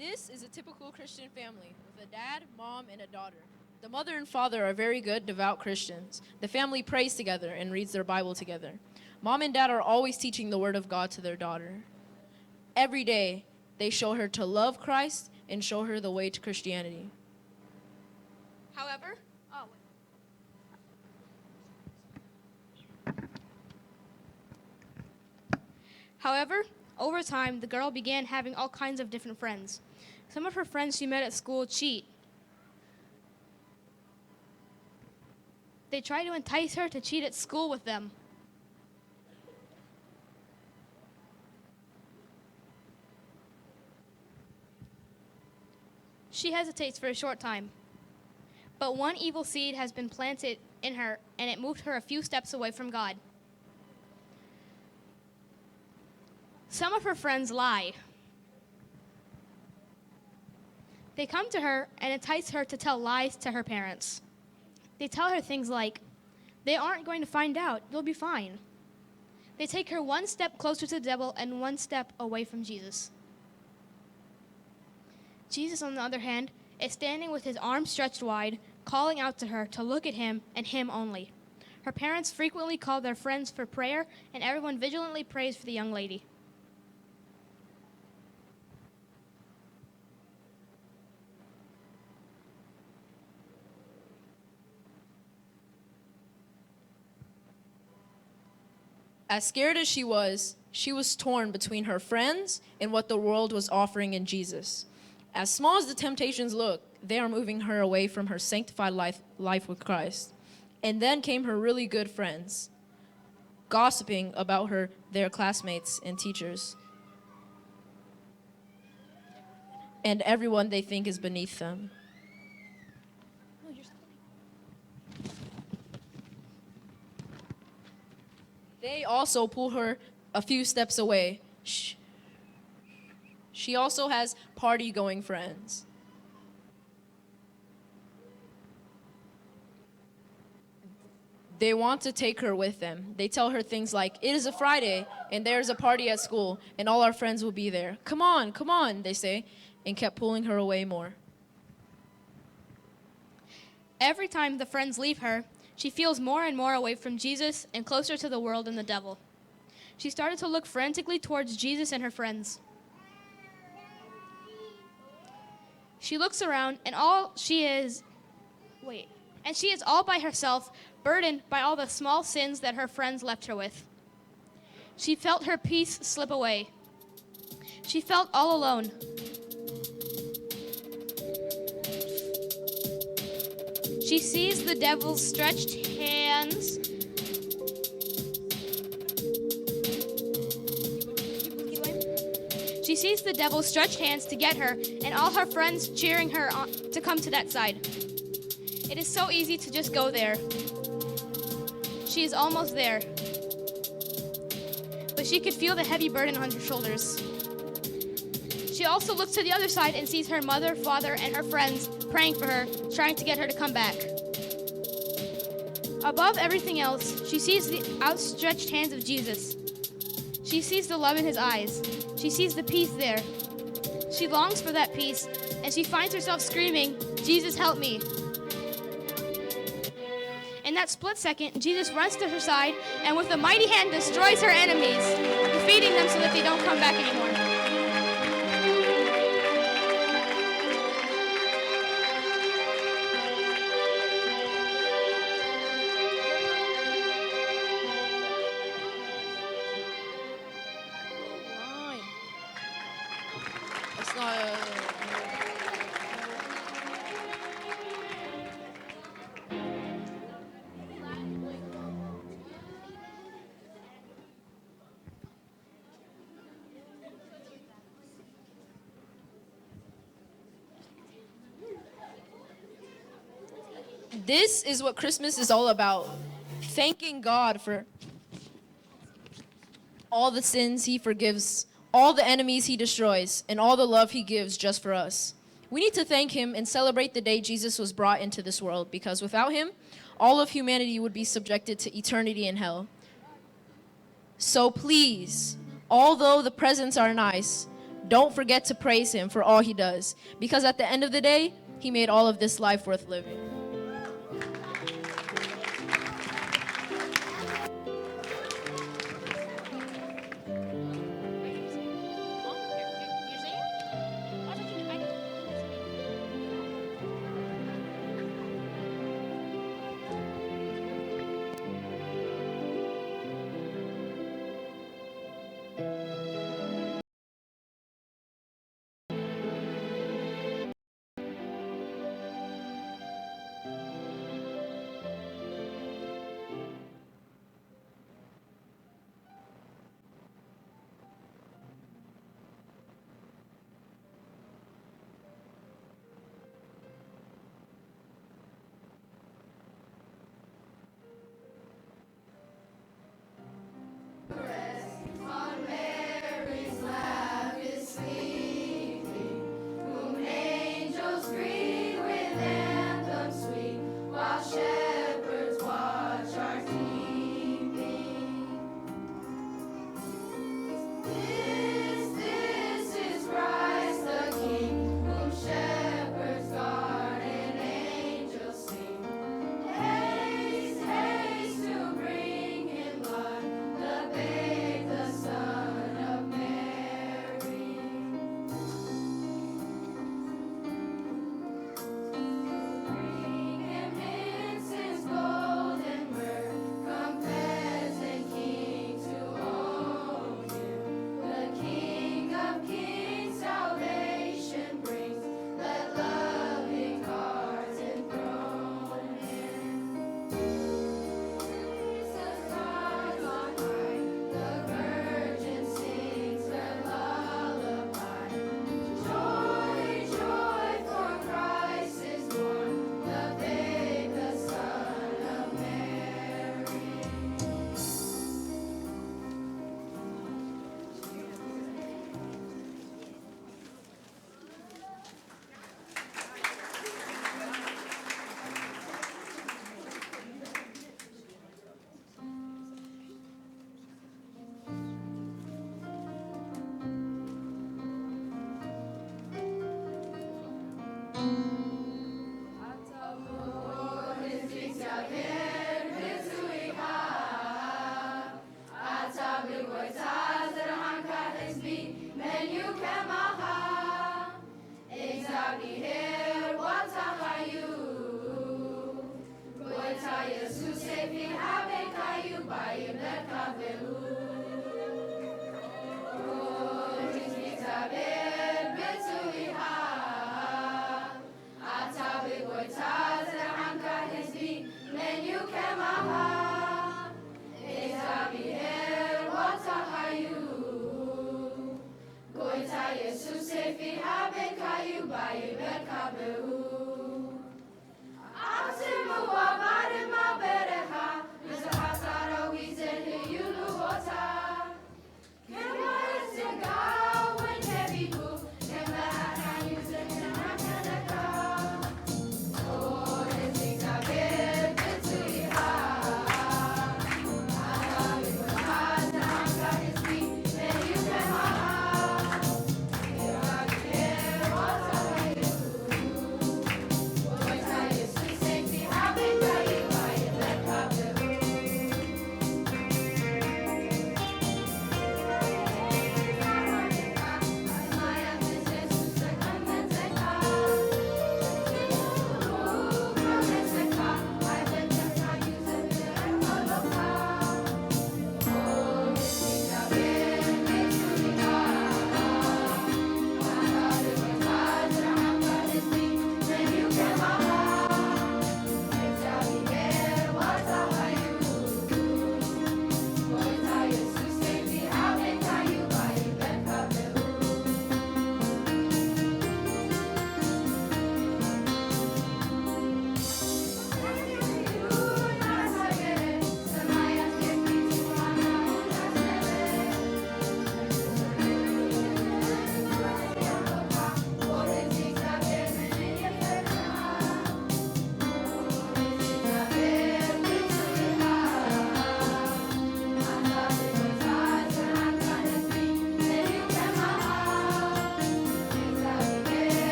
This is a typical Christian family with a dad, mom, and a daughter. The mother and father are very good, devout Christians. The family prays together and reads their Bible together. Mom and dad are always teaching the Word of God to their daughter. Every day, they show her to love Christ and show her the way to Christianity. However, oh, wait. However, over time, the girl began having all kinds of different friends. Some of her friends she met at school cheat. They try to entice her to cheat at school with them. She hesitates for a short time. But one evil seed has been planted in her, and it moved her a few steps away from God. Some of her friends lie. They come to her and entice her to tell lies to her parents. They tell her things like, "They aren't going to find out, you'll be fine." They take her one step closer to the devil and one step away from Jesus. Jesus, on the other hand, is standing with his arms stretched wide, calling out to her to look at him and him only. Her parents frequently call their friends for prayer, and everyone vigilantly prays for the young lady. As scared as she was, she was torn between her friends and what the world was offering in Jesus. As small as the temptations look, they are moving her away from her sanctified life, life with Christ. And then came her really good friends, gossiping about her, their classmates and teachers, and everyone they think is beneath them. They also pull her a few steps away. Sh- she also has party going friends. They want to take her with them. They tell her things like, "It is a Friday, and there is a party at school, and all our friends will be there. Come on, come on," they say, and kept pulling her away more. Every time the friends leave her, she feels more and more away from Jesus and closer to the world and the devil. She started to look frantically towards Jesus and her friends. She looks around, and all she is, wait, and she is all by herself, burdened by all the small sins that her friends left her with. She felt her peace slip away. She felt all alone. She sees the devil's stretched hands. She sees the devil's stretched hands to get her, and all her friends cheering her on to come to that side. It is so easy to just go there. She is almost there. But she could feel the heavy burden on her shoulders. She also looks to the other side and sees her mother, father, and her friends praying for her, trying to get her to come back. Above everything else, she sees the outstretched hands of Jesus. She sees the love in his eyes. She sees the peace there. She longs for that peace, and she finds herself screaming, "Jesus, help me." In that split second, Jesus runs to her side and with a mighty hand destroys her enemies, defeating them so that they don't come back anymore. This is what Christmas is all about. Thanking God for all the sins he forgives, all the enemies he destroys, and all the love he gives just for us. We need to thank him and celebrate the day Jesus was brought into this world, because without him, all of humanity would be subjected to eternity in hell. So please, although the presents are nice, Don't forget to praise him for all he does, because at the end of the day, he made all of this life worth living.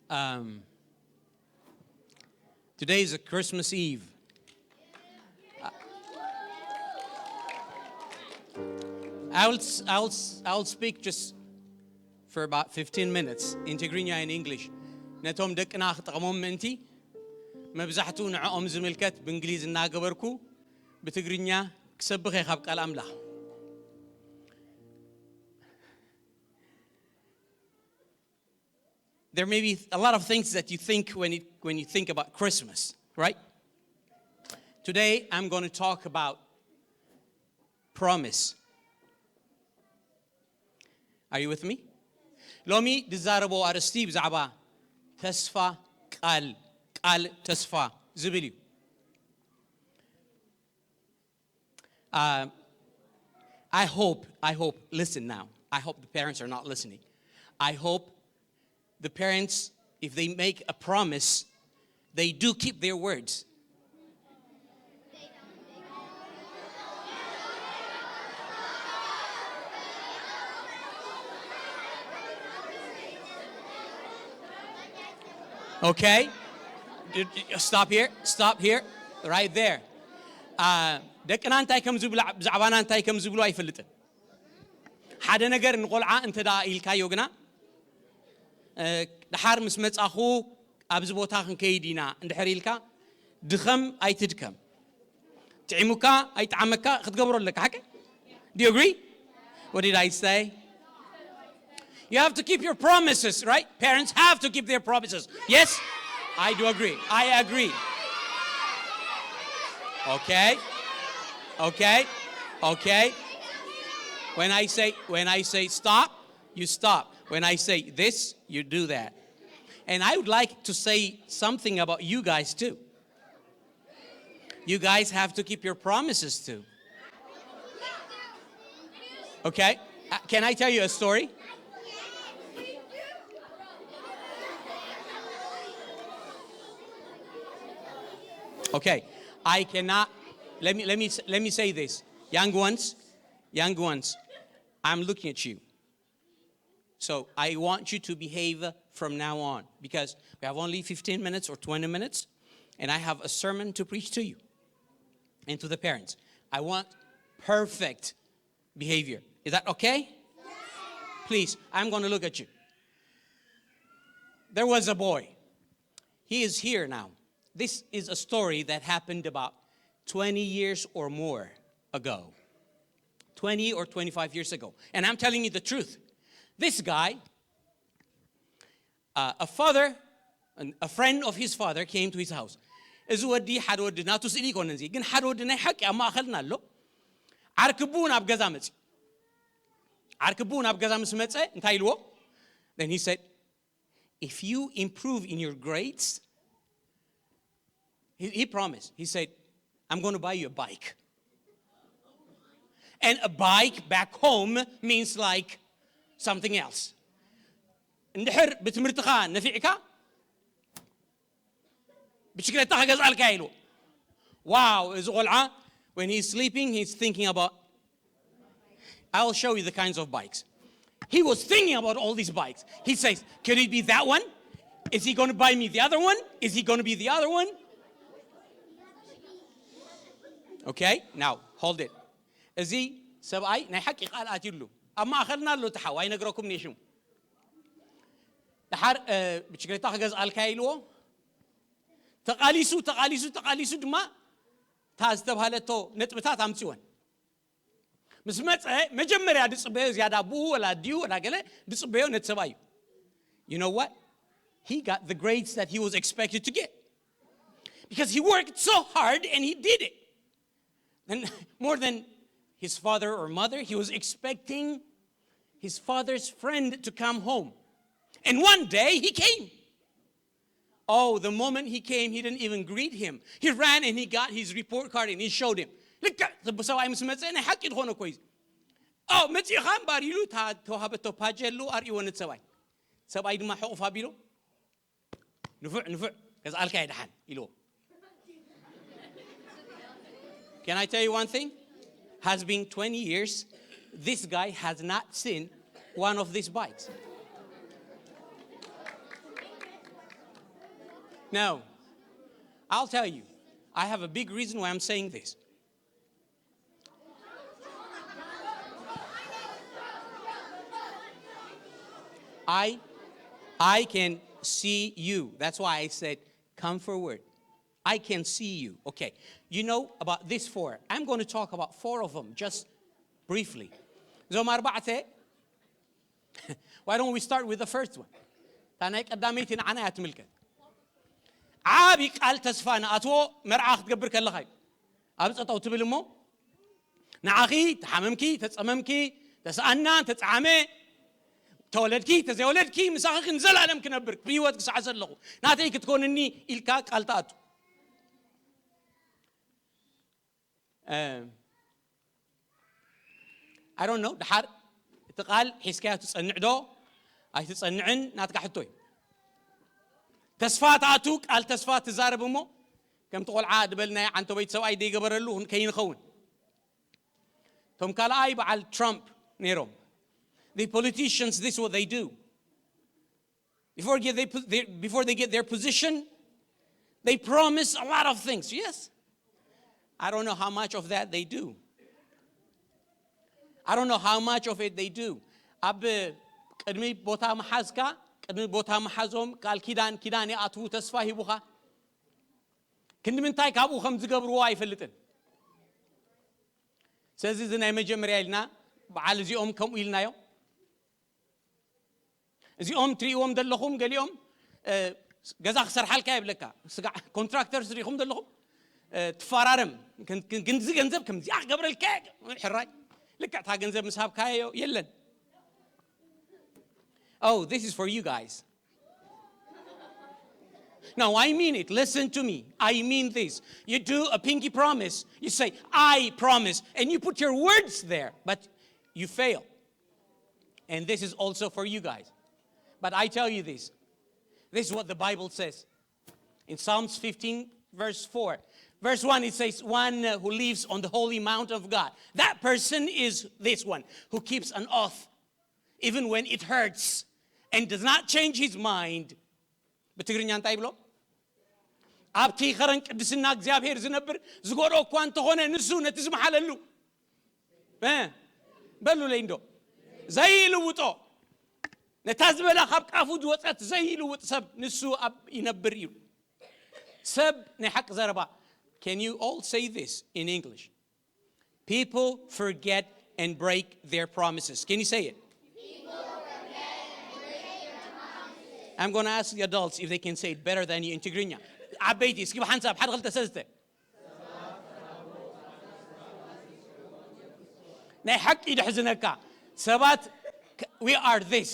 Um, today is a Christmas Eve. I'll, s- I'll, s- I'll speak just for about fifteen minutes in Tigrinya and English. ነቶም ደቅና ክጠቕሞም ምእንቲ መብዛሕትኡ ንዕኦም ዝምልከት ብእንግሊዝ እናገበርኩ ብትግርኛ ክሰብኽ እየ ካብ ቃል ኣምላኽ። There may be a lot of things that you think when you, when you think about Christmas, right? Today, I'm going to talk about promise. Are you with me? ሎሚ ዝዛረቦ ኣርእስቲ ብዛዕባ ተስፋ ቃል ቃል ተስፋ ዝብል እዩ። Uh, I hope, I hope, listen now. I hope the parents are not listening. I hope the parents, if they make a promise, they do keep their words. Okay? Stop here. Stop here. Right there. Uh, ደቅና እንታይ ከም ዝብሉ ብዛዕባና እንታይ ከም ዝብሉ ኣይፈልጥን። ሓደ ነገር ንቆልዓ እንተ ደኣ ኢልካዮ ግና ደሓር ምስ መጻኹ ኣብዚ ቦታ ክንከይድ ኢና እንድሕር ኢልካ ድኸም ኣይትድከም። ጥዒሙካ ኣይጥዓመካ ክትገብሮ ኣለካ። ሓቂ? Do you agree? What did I say? You have to keep your promises, right? Parents have to keep their promises. Yes? I do agree. I agree. Okay? Okay? Okay? When I say when I say stop, you stop. When I say this, you do that. And I would like to say something about you guys too. You guys have to keep your promises too. Okay? Uh, can I tell you a story? Okay. I cannot. Let me let me let me say this, young ones, young ones. I'm looking at you. So I want you to behave from now on because we have only fifteen minutes or twenty minutes, and I have a sermon to preach to you and to the parents. I want perfect behavior. Is that okay? Please, I'm going to look at you. There was a boy. He is here now. This is a story that happened about twenty years or more ago. twenty or twenty-five years ago. And I'm telling you the truth. This guy, uh, a father, an, a friend of his father came to his house. እዚ ወዲ ሓደ ወዲ ናቱ ስእሊ ይኮነን እዚ ግን ሓደ ወዲ ናይ ሓቂ ኣብ ማእኸልና ኣሎ። ዓርክቡ ናብ ገዛ መፂ ዓርክቡ ናብ ገዛ ምስ መፀ እንታይ ኢልዎ? Then he said, if you improve in your grades, he, he promised. He said, I'm going to buy you a bike. And a bike back home means like something else. እንድሕር ብትምህርትኻ ነፊዕካ ብሽክለታ ከገዝኣልካ ኢሉ። Wow, እዚ ቆልዓ when he's sleeping, he's thinking about I'll show you the kinds of bikes. He was thinking about all these bikes. He says, can it be that one? Is he going to buy me the other one? Is he going to be the other one? Okay, now hold it. እዚ ሰብኣይ ናይ ሓቂ ቃል ኣትዩሉ ኣብ ማእኸልና ኣሎ እቲ ሓው ኣይነግረኩም ነሽሙ። ደሓር ብችግሬታ ክገዝኣልካ ኢልዎ ተቓሊሱ ተቓሊሱ ተቓሊሱ ድማ እታ ዝተባሃለቶ ነጥብታት ኣምፅወን ምስ መፀ መጀመርያ ድፅበዮ ዝያዳ ብኡ ወላ ድዩ ወላ ገለ ድፅበዮ ነቲ ሰብኣይ እዩ። You know what? He got the grades that he was expected to get because he worked so hard and he did it. And more than his father or mother, he was expecting his father's friend to come home. And one day he came. Oh, the moment he came, he didn't even greet him. He ran and he got his report card and he showed him. ልክዕ እቲ ሰብኣይ ምስ መፀ ናይ ሓቂ ዝኾነ እኮ እዩ። ኦ መፂእኻ እምበር ኢሉ እታ ተዋሃበቶ ፓጀ ኣለዉ ኣርእይዎ ነቲ ሰብኣይ። ሰብኣይ ድማ ሕቑፍ ኣቢሉ ንፉዕ ንፉዕ ገዝኣልካ እየ ደሓን ኢልዎ። Can I tell you one thing? Has been twenty years, this guy has not seen one of these bikes. No. I'll tell you. I have a big reason why I'm saying this. I I can see you. That's why I said, "Come forward." I can see you. Okay. You know about these four. I'm going to talk about four of them just briefly. እዞም ኣርባዕተ Why don't we start with the first one? እታ ናይ ቀዳመይቲ ንዓና እያ ትምልከት። ዓቢ ቃል ተስፋ ንኣትዎ መርዓ ክትገብር ከለኻ እዩ። ኣብ ጸጠው ትብል እሞ ንዓኺ ተሓመምኪ፣ ተጸመምኪ፣ ተሰኣና፣ ተጻዕመ፣ ተወለድኪ፣ ተዘይወለድኪ፣ ምሳኺ ክንዘላለም ክነብር ብህይወት ክሳዕ ዘለኹ ናተይ ክትኮንኒ ኢልካ ቃል ትኣቱ። I don't know፣ ድሓር እቲ ቃል ሒዝካዮ ትጸንዕ ዶ ኣይትጸንዕን ናትካ ሕቶ እዩ። ተስፋ ትኣቱ፣ ቃል ተስፋ ትዛረብ እሞ ከምቲ ቆልዓ ዝበልናዮ ዓንተበይቲ ሰብኣይ ዘይገበረሉ ከይንኸውን። እቶም ካልኣይ በዓል ትራምፕ ነይሮም። The politicians, this is what they do. Before get they, they, before they get their position, they promise a lot of things. Yes. I don't know how much of that they do. I don't know how much of it they do. ኣብ ቅድሚ ቦታ መሓዝካ፣ ቅድሚ ቦታ መሓዞም ቃል ኪዳን፣ ኪዳን ይኣትዉ፣ ተስፋ ሂቡኻ። ክንዲ ምንታይ ካብኡ ከም ዝገብርዎ ኣይፈልጥን። ስለዚ እዚ ናይ መጀመርያ ኢልና በዓል እዚኦም ከምኡ ኢልናዮ። እዚኦም ትርእይዎም ዘለኹም ገሊኦም ገዛ ክሰርሓልካ ይብለካ። ስጋዕ ኮንትራክተርስ ርኢኹም ዘለኹም? ትፈራረም። ክንዚ ገንዘብ ከምዚኣ ክገብረልካ። ሕራይ ልክዕ እታ ገንዘብ ምስ ሃብካዮ የለን። Oh, this is for you guys. No, I mean it. Listen to me. I mean this. You do a pinky promise. You say, "I promise." And you put your words there, but you fail. And this is also for you guys. But I tell you this. This is what the Bible says. In Psalms fifteen, verse four. Verse one, it says, "One who lives on the holy mountain of God, that person is this one who keeps an oath, even when it hurts, and does not change his mind." ብትግርኛ እንታይ ይብሎ? ኣብቲ ኸረን ቅድስና እግዚኣብሔር ዝነብር ዝጎድኦ እኳ እንተኾነ ንሱ ነቲ ዝመሓለሉ በሉለይ እንዶ ዘይልውጦ፣ ነታ ዝበላ ካብ ቃፉ ዝወፀት ዘይልውጥ ሰብ ንሱ ኣብ ይነብር እዩ። ሰብ ናይ ሓቂ ዘረባ። Can you all say this in English? People forget and break their promises. Can you say it? I'm going to ask the adults if they can say it better than you in Tigrinya. ዓበይቲ እስኪ ብሓንሳብ ሓደ ክልተ ሰለስተ። ናይ ሓቂ ይድሕዝነካ ሰባት። We are this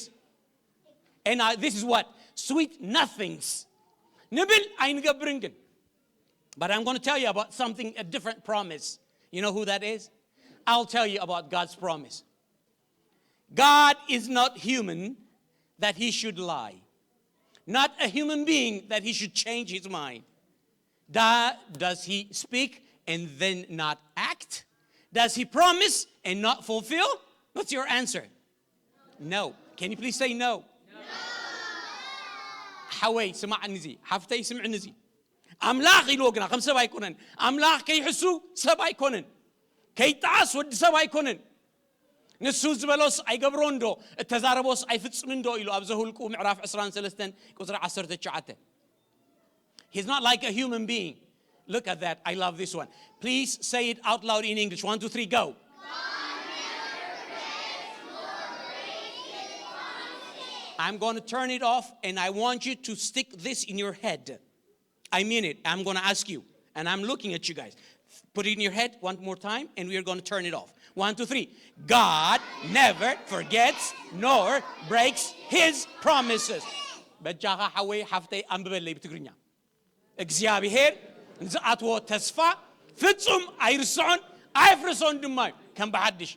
and I, this is what sweet nothings ንብል ኣይንገብርን ግን. But I'm going to tell you about something, a different promise. You know who that is? I'll tell you about God's promise. God is not human that he should lie, not a human being that he should change his mind. Da, does he speak and then not act? Does he promise and not fulfill? What's your answer? No. Can you please say no? ሓወይ ስማዕኒ እዚ፣ ሓፍተይ ስምዕኒ እዚ። ኣምላኽ ኢልዎ ግና ከም ሰብ ኣይኮነን። ኣምላኽ ከይሕሱ ሰብ ኣይኮነን። ከይጠዓስ ወዲ ሰብ ኣይኮነን። ንሱ ዝበሎስ ኣይገብሮን ዶ፣ እተዛረቦስ ኣይፍጽምን ዶ ኢሉ ኣብ ዘሁልቁ ምዕራፍ ዕስራን ሰለስተን ቁጽሪ ዓሰርተ ትሽዓተ። He's not like a human being. Look at that. I love this one. Please say it out loud in English. One, two, three, go. I'm going to turn it off, and I want you to stick this in your head. I mean it. I'm going to ask you, and I'm looking at you guys. Put it in your head one more time, and we are going to turn it off. One, two, three. God never forgets nor breaks his promises. በጃኻ ሓወይ ሓፍተይ ኣንብበለይ ብትግርኛ። እግዚኣብሔር ንዝኣትዎ ተስፋ ፍጹም ኣይርስዖን ኣየፍርሶን ድማ እዩ። ከም ብሓድሽ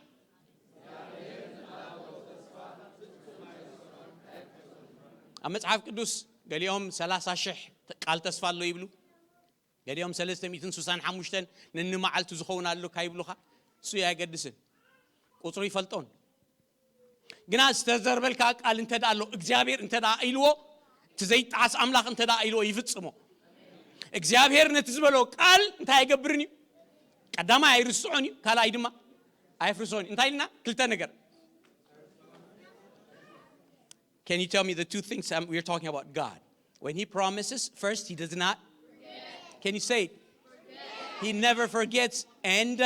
ኣብ መጽሓፍ ቅዱስ ገሊኦም ሰላሳ ሽሕ ቃል ተስፋ ኣሎ ይብሉ፣ ገሊኦም ሰለስተ ሚእትን ስሳን ሓሙሽተን ነንመዓልቱ ዝኸውን ኣሎ ካይብሉኻ። እሱ ኣይገድስን፣ ቁጽሩ ይፈልጦን። ግና ዝተዘርበልካ ቃል እንተ ደኣ ኣሎ እግዚኣብሔር እንተ ደኣ ኢልዎ፣ እቲ ዘይጠዓስ ኣምላኽ እንተ ደኣ ኢልዎ ይፍጽሞ። እግዚኣብሔር ነቲ ዝበሎ ቃል እንታይ ኣይገብርን እዩ? ቀዳማይ ኣይርስዖን እዩ፣ ካልኣይ ድማ ኣየፍርሶን እዩ። እንታይ ኢልና? ክልተ ነገር። Can you tell me the two things, um, we're talking about God? When he promises, first, he does not. Can you say it? He never forgets and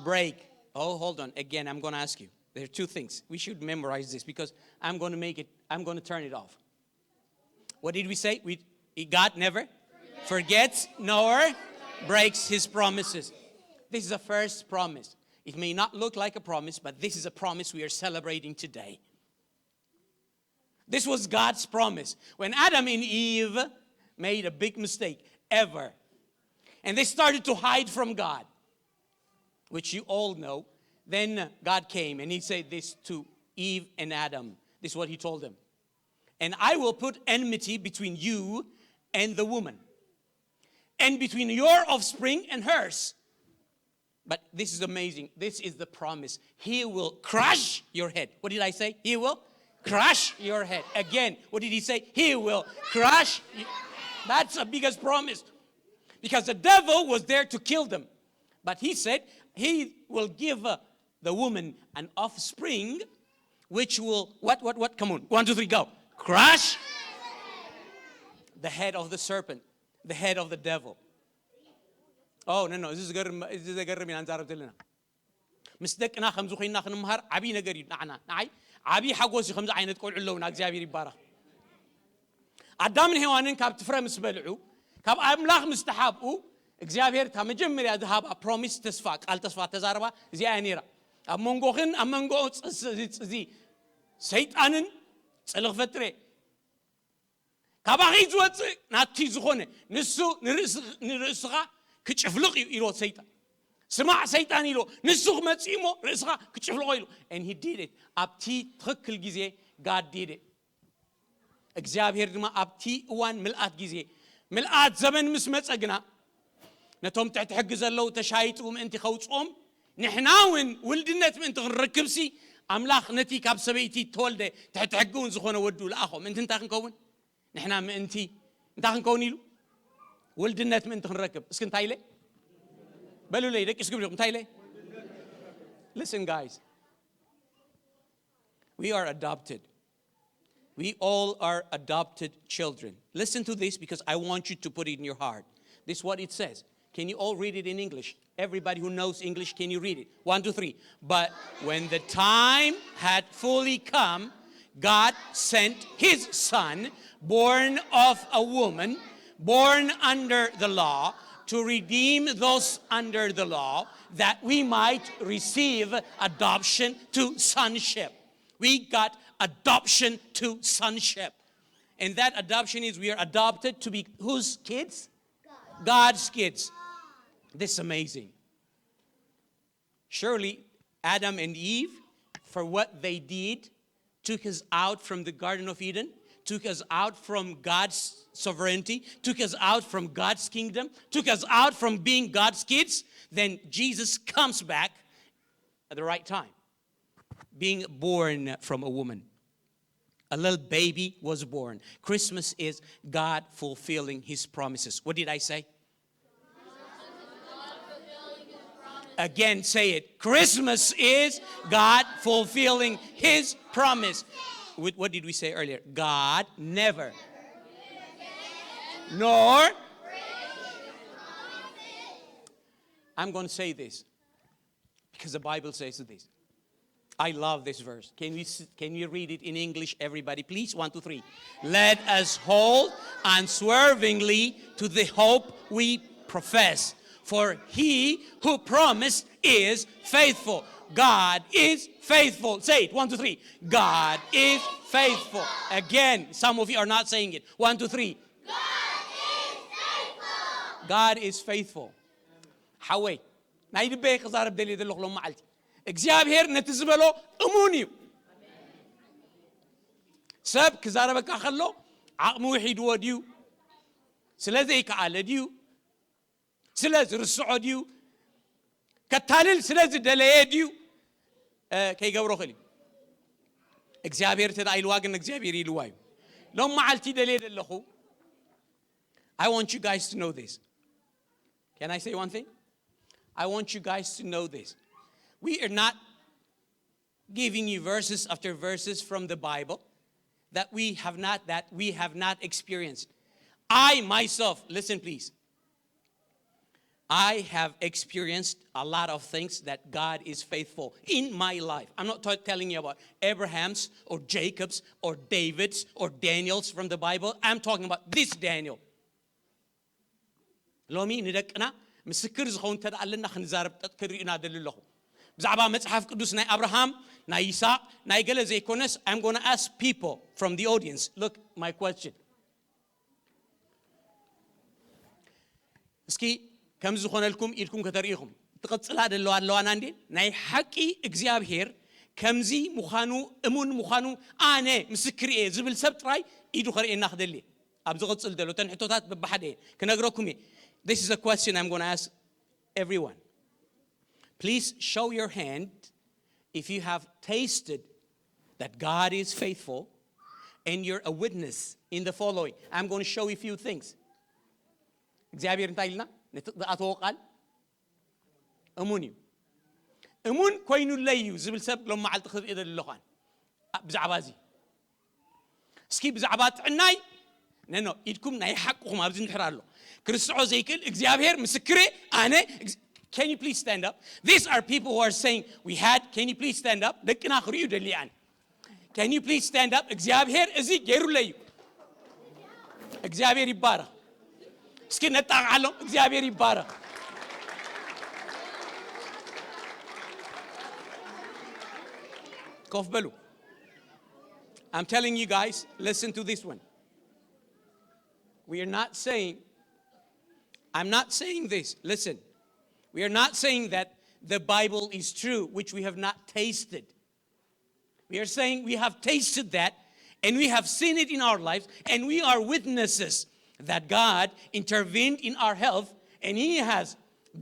break. Oh, hold on. Again, I'm going to ask you. There are two things. We should memorize this because I'm going to make it, I'm going to turn it off. What did we say? We, God never forgets nor breaks his promises. This is the first promise. It may not look like a promise, but this is a promise we are celebrating today. This was God's promise. When Adam and Eve made a big mistake, ever, and they started to hide from God, which you all know, then God came and he said this to Eve and Adam. This is what he told them. And I will put enmity between you and the woman, and between your offspring and hers. But this is amazing. This is the promise. He will crush your head. What did I say? He will crush your head. Again, what did he say? He will crush. You. That's the biggest promise. Because the devil was there to kill them. But he said he will give uh, the woman an offspring which will, what, what, what? Come on. One, two, three, go. Crush the head of the serpent, the head of the devil. Oh, no, no. እዚ ዝገርም፣ እዚ ዘገርም ኢና ንዛረብ ዘለና። ምስ ደቅና ከምዚ ኮይና ክንምሃር ዓብዪ ነገር እዩ ንዓና። ንዓይ ዓብዪ ሓጎስ እዩ ከምዚ ዓይነት ቆልዑ ኣለውና። እግዚኣብሔር ይባረኽ። ኣዳምን ሄዋንን ካብ ትፍረ ምስ በልዑ፣ ካብ ኣምላኽ ምስ ተሓብኡ፣ እግዚኣብሔር እታ መጀመርያ ዝሃባ ፕሮሚስ፣ ተስፋ፣ ቃል ተስፋ ተዛረባ እዚኣ እያ ነይራ። ኣብ መንጎኽን ኣብ መንጎ ጽ-፣ ጽ-፣ እዚ ሰይጣንን ጽልእ ክፈጥር እየ። ካባኺ ዝወፅእ ናቲ ዝኾነ ንሱ ንርእስ-፣ ንርእስኻ ክጭፍልቕ እዩ ኢሎ ሰይጣን። ስማዕ ሰይጣን ኢሎ፣ ንሱ ክመፅእ እሞ ርእስኻ ክጭፍልቖ ኢሎ። And he did it. ኣብቲ ትኽክል ግዜ God did it. እግዚኣብሔር ድማ ኣብቲ እዋን ምልኣት ግዜ፣ ምልኣት ዘመን ምስ መጸ ግና፣ ነቶም ትሕቲ ሕጊ ዘለዉ ተሻይጡ ምእንቲ ከውጽኦም፣ ንሕና እውን ውልድነት ምእንቲ ክንረክብሲ፣ ኣምላኽ ነቲ ካብ ሰበይቲ ተወልደ ትሕቲ ሕጊ እውን ዝኾነ ወዱ ለኣኾ። ምእንቲ እንታይ ክንከውን? ንሕና ምእንቲ እንታይ ክንከውን ኢሉ? ውልድነት ምእንቲ ክንረክብ። እስኪ እንታይ ኢለ? በሉለይ፣ ደቂ እስኪ ብልኩም፣ እንታይ ኢለ? Listen, guys. We are adopted. We all are adopted children. Listen to this because I want you to put it in your heart. This is what it says. Can you all read it in English? Everybody who knows English, can you read it? One, two, three. But when the time had fully come, God sent his son, born of a woman, born under the law, to redeem those under the law, that we might receive adoption to sonship. We got adoption to sonship. And that adoption is we are adopted to be whose kids? God's kids. This is amazing. Surely Adam and Eve, for what they did, took us out from the Garden of Eden, took us out from God's sovereignty, took us out from God's kingdom, took us out from being God's kids. Then Jesus comes back at the right time, being born from a woman. A little baby was born. Christmas is God fulfilling his promises. What did I say? Again, say it. Christmas is God fulfilling his promise. With, what did we say earlier? God never. Nor. I'm going to say this. Because the Bible says this. I love this verse. Can we, s-, can we read it in English, everybody? Please, one, two, three. Let us hold unswervingly to the hope we profess. For he who promised is faithful. God is faithful. Say it, one, two, three. God is faithful. Again, some of you are not saying it. One, two, three. God is faithful. God is faithful. ሓወይ፣ ናይ ልበይ ክዛረብ ደልየ ዘለኹ ሎም መዓልቲ። እግዚኣብሔር ነቲ ዝበሎ እሙን እዩ። ሰብ ክዛረበካ ከሎ ዓቕሚ ውሒድዎ ድዩ? ስለ ዘይከኣለ ድዩ? ስለ ዝርስዖ ድዩ? ከታልል ስለ ዝደለየ ድዩ? እ፣ ከይገብሮ ክእል እዩ። እግዚኣብሔር እንተ ደኣ ኢልዋ ግን እግዚኣብሔር ኢልዋ እዩ። ሎም መዓልቲ ደልየ ዘለኹ I want you guys to know this. Can I say one thing? I want you guys to know this. We are not giving you verses after verses from the Bible that we have not that we have not experienced. I myself, listen please. I have experienced a lot of things that God is faithful in my life. I'm not t- telling you about Abraham's or Jacob's or David's or Daniel's from the Bible. I'm talking about this Daniel. ሎሚ ንደቅና ምስክር ዝኸውን እንተ ደኣ ኣለና ክንዛረብ ጠጥ ክንሪኡና ደሊ ኣለኹ። ብዛዕባ መጽሓፍ ቅዱስ ናይ ኣብርሃም፣ ናይ ይስሐቅ፣ ናይ ገለ ዘይኮነስ I'm gonna ask people from the audience. Look, my question. እስኪ ከም ዝኾነልኩም ኢድኩም ከተርእኹም ትቐጽላ ደለዋ ኣለዋና እንዴ? ናይ ሓቂ እግዚኣብሔር ከምዚ ምዃኑ እሙን ምዃኑ ኣነ ምስክር እየ ዝብል ሰብ ጥራይ ኢዱ ከርእየና ክደሊ እየ። ኣብ ዝቕጽል ዘሎ እተን ሕቶታት በብሓደ እየ ክነግረኩም እየ። This is a question I'm going to ask everyone. Please show your hand if you have tasted that God is faithful and you're a witness in the following. I'm going to show you a few things. እግዚኣብሔር እንታይ ኢልና? ነቲ ዝኣተዎ ቃል እሙን እዩ። እሙን ኮይኑለይ እዩ ዝብል ሰብ ሎም መዓልቲ ክርኢ ደሊ ኣለኹ ኣነ። ኣ- ብዛዕባ እዚ እስኪ ብዛዕባ ጥዕናይ ነኖ ኢድኩም ናይ ሓቅኹም ኣብዚ እንድሕር ኣሎ ክርስዖ ዘይክእል እግዚኣብሔር ምስክሬ ኣነ Can you please stand up? These are people who are saying we had. Can you please stand up? ደቅና ክርእዩ ደልያን Can you please stand up? እግዚኣብሔር እዚ ገይሩለይ እዩ። እግዚኣብሔር ይባረኽ። እስኪ ነጣቕዓሎም። እግዚኣብሔር ይባረኽ። ኮፍ በሉ። I'm telling you guys, listen to this one. We are not saying, I'm not saying this. Listen, we are not saying that the Bible is true, which we have not tasted. We are saying we have tasted that and we have seen it in our lives and we are witnesses that God intervened in our health and He has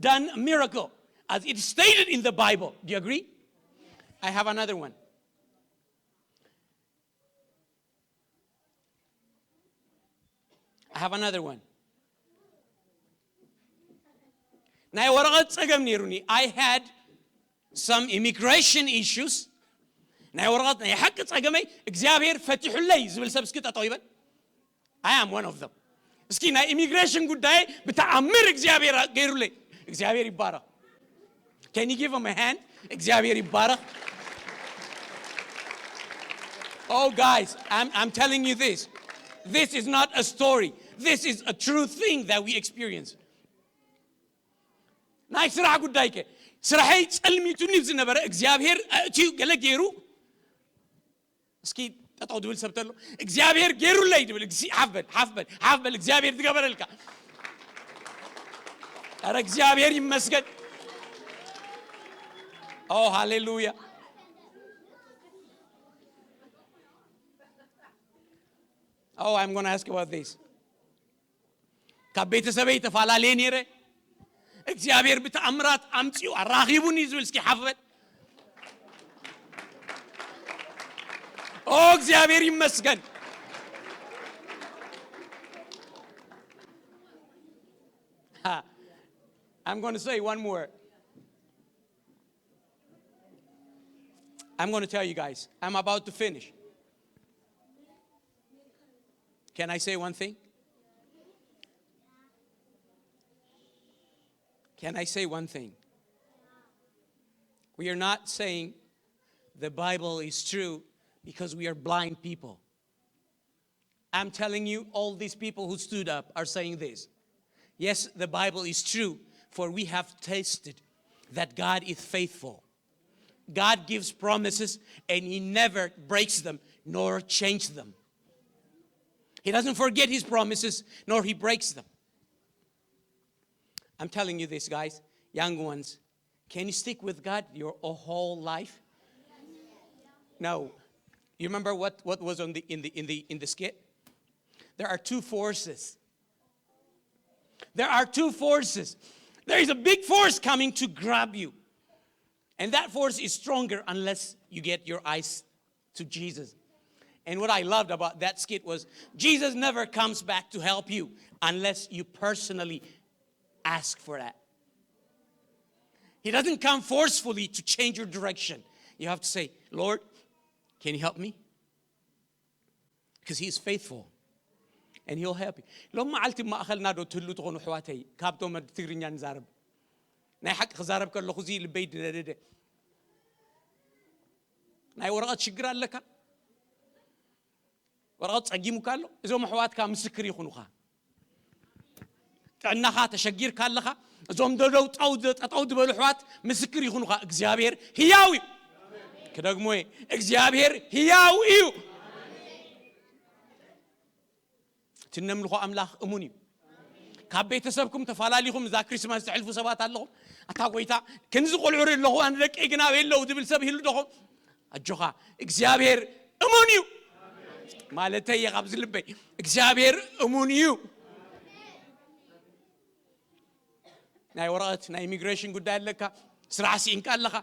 done a miracle as it stated in the Bible. Do you agree? I have another one. I have another one. ናይ ወረቐት ጸገም ነይሩኒ። I had some immigration issues. ናይ ወረቐት ናይ ሓቂ ጸገመይ እግዚኣብሔር ፈቲሑለይ ዝብል ሰብ እስኪ ጠጠው ይበል። I am one of them. እስኪ ናይ ኢሚግሬሽን ጉዳይ ብተኣምር እግዚኣብሔር ገይሩለይ። እግዚኣብሔር ይባረኽ። Can you give him a hand? እግዚኣብሔር ይባረኽ። Oh, guys, I'm, I'm telling you this. This is not a story. This is a true thing that we experience. ናይ ስራሕ ጉዳይ ከ ስራሐይ ጸልሚቱኒ ዝነበረ እግዚኣብሔር ኣእትዩ ገለ ገይሩ እስኪ ጠጠው ድብል ሰብ ተሎ እግዚኣብሔር ገይሩለይ ድብል ሓፍበል ሓፍበል ሓፍበል እግዚኣብሔር ዝገበረልካ ረ እግዚኣብሔር ይመስገን ኦ ሃሌሉያ Oh, I'm going to ask about this. ካብ ቤተሰበይ ተፈላለየ ነይረ እግዚኣብሔር ብተኣምራት ኣምፅኡ ኣራኺቡኒ ዝብል እስኪ ሓፍበል ኦ እግዚኣብሔር ይመስገን I'm going to say one more. I'm going to tell you guys. I'm about to finish. Can I say one thing? Can I say one thing? We are not saying the Bible is true because we are blind people. I'm telling you, all these people who stood up are saying this. Yes, the Bible is true, for we have tasted that God is faithful. God gives promises and he never breaks them nor changes them. He doesn't forget his promises nor he breaks them. I'm telling you this, guys, young ones, can you stick with God your whole life? No. You remember what, what was on the, in, the, in, the, in the skit? There are two forces. There are two forces. There is a big force coming to grab you. And that force is stronger unless you get your eyes to Jesus. And what I loved about that skit was Jesus never comes back to help you unless you personally ask for that. He doesn't come forcefully to change your direction. You have to say, Lord, can you help me? Because He is faithful and He'll help you. ሎም መዓልቲ ማእኸልና ዶ ትህሉ ትኾኑ ኣሕዋተይ? ካብቶም ትግርኛ ንዛረብ። ናይ ሓቂ ክዛረብ ከለኹ እዚ ልበይ ድነደደ። ናይ ወረቐት ሽግር ኣለካ? ወረቐት ጸጊሙካ ኣሎ? እዞም ኣሕዋትካ ምስክር ይኹኑኻ። ጥዕናኻ ተሸጊርካ ኣለኻ? እዞም ደደው ጠው ጠጠው ዝበሉ ኣሕዋት ምስክር ይኹኑኻ። እግዚኣብሔር ህያው እዩ። ክደግሞ እየ፣ እግዚኣብሔር ህያው እዩ። እቲ እነምልኾ ኣምላኽ እሙን እዩ። ካብ ቤተሰብኩም ተፈላለኹም እዛ ክሪስማስ ተሕልፉ ሰባት ኣለኹም። ኣታ ጎይታ፣ ክንዚ ቆልዑ ርኢ ኣለኹ፣ ኣነ ደቀይ ግን ኣበይ ኣለዉ ዝብል ሰብ ይህሉ ዶኹም? ኣጆኻ፣ እግዚኣብሔር እሙን እዩ ማለተይ እየ ካብዚ ልበይ። እግዚኣብሔር እሙን እዩ። ናይ ወረቐት ናይ ኢሚግሬሽን ጉዳይ ኣለካ፣ ስራሕ ስኢንካ ኣለኻ።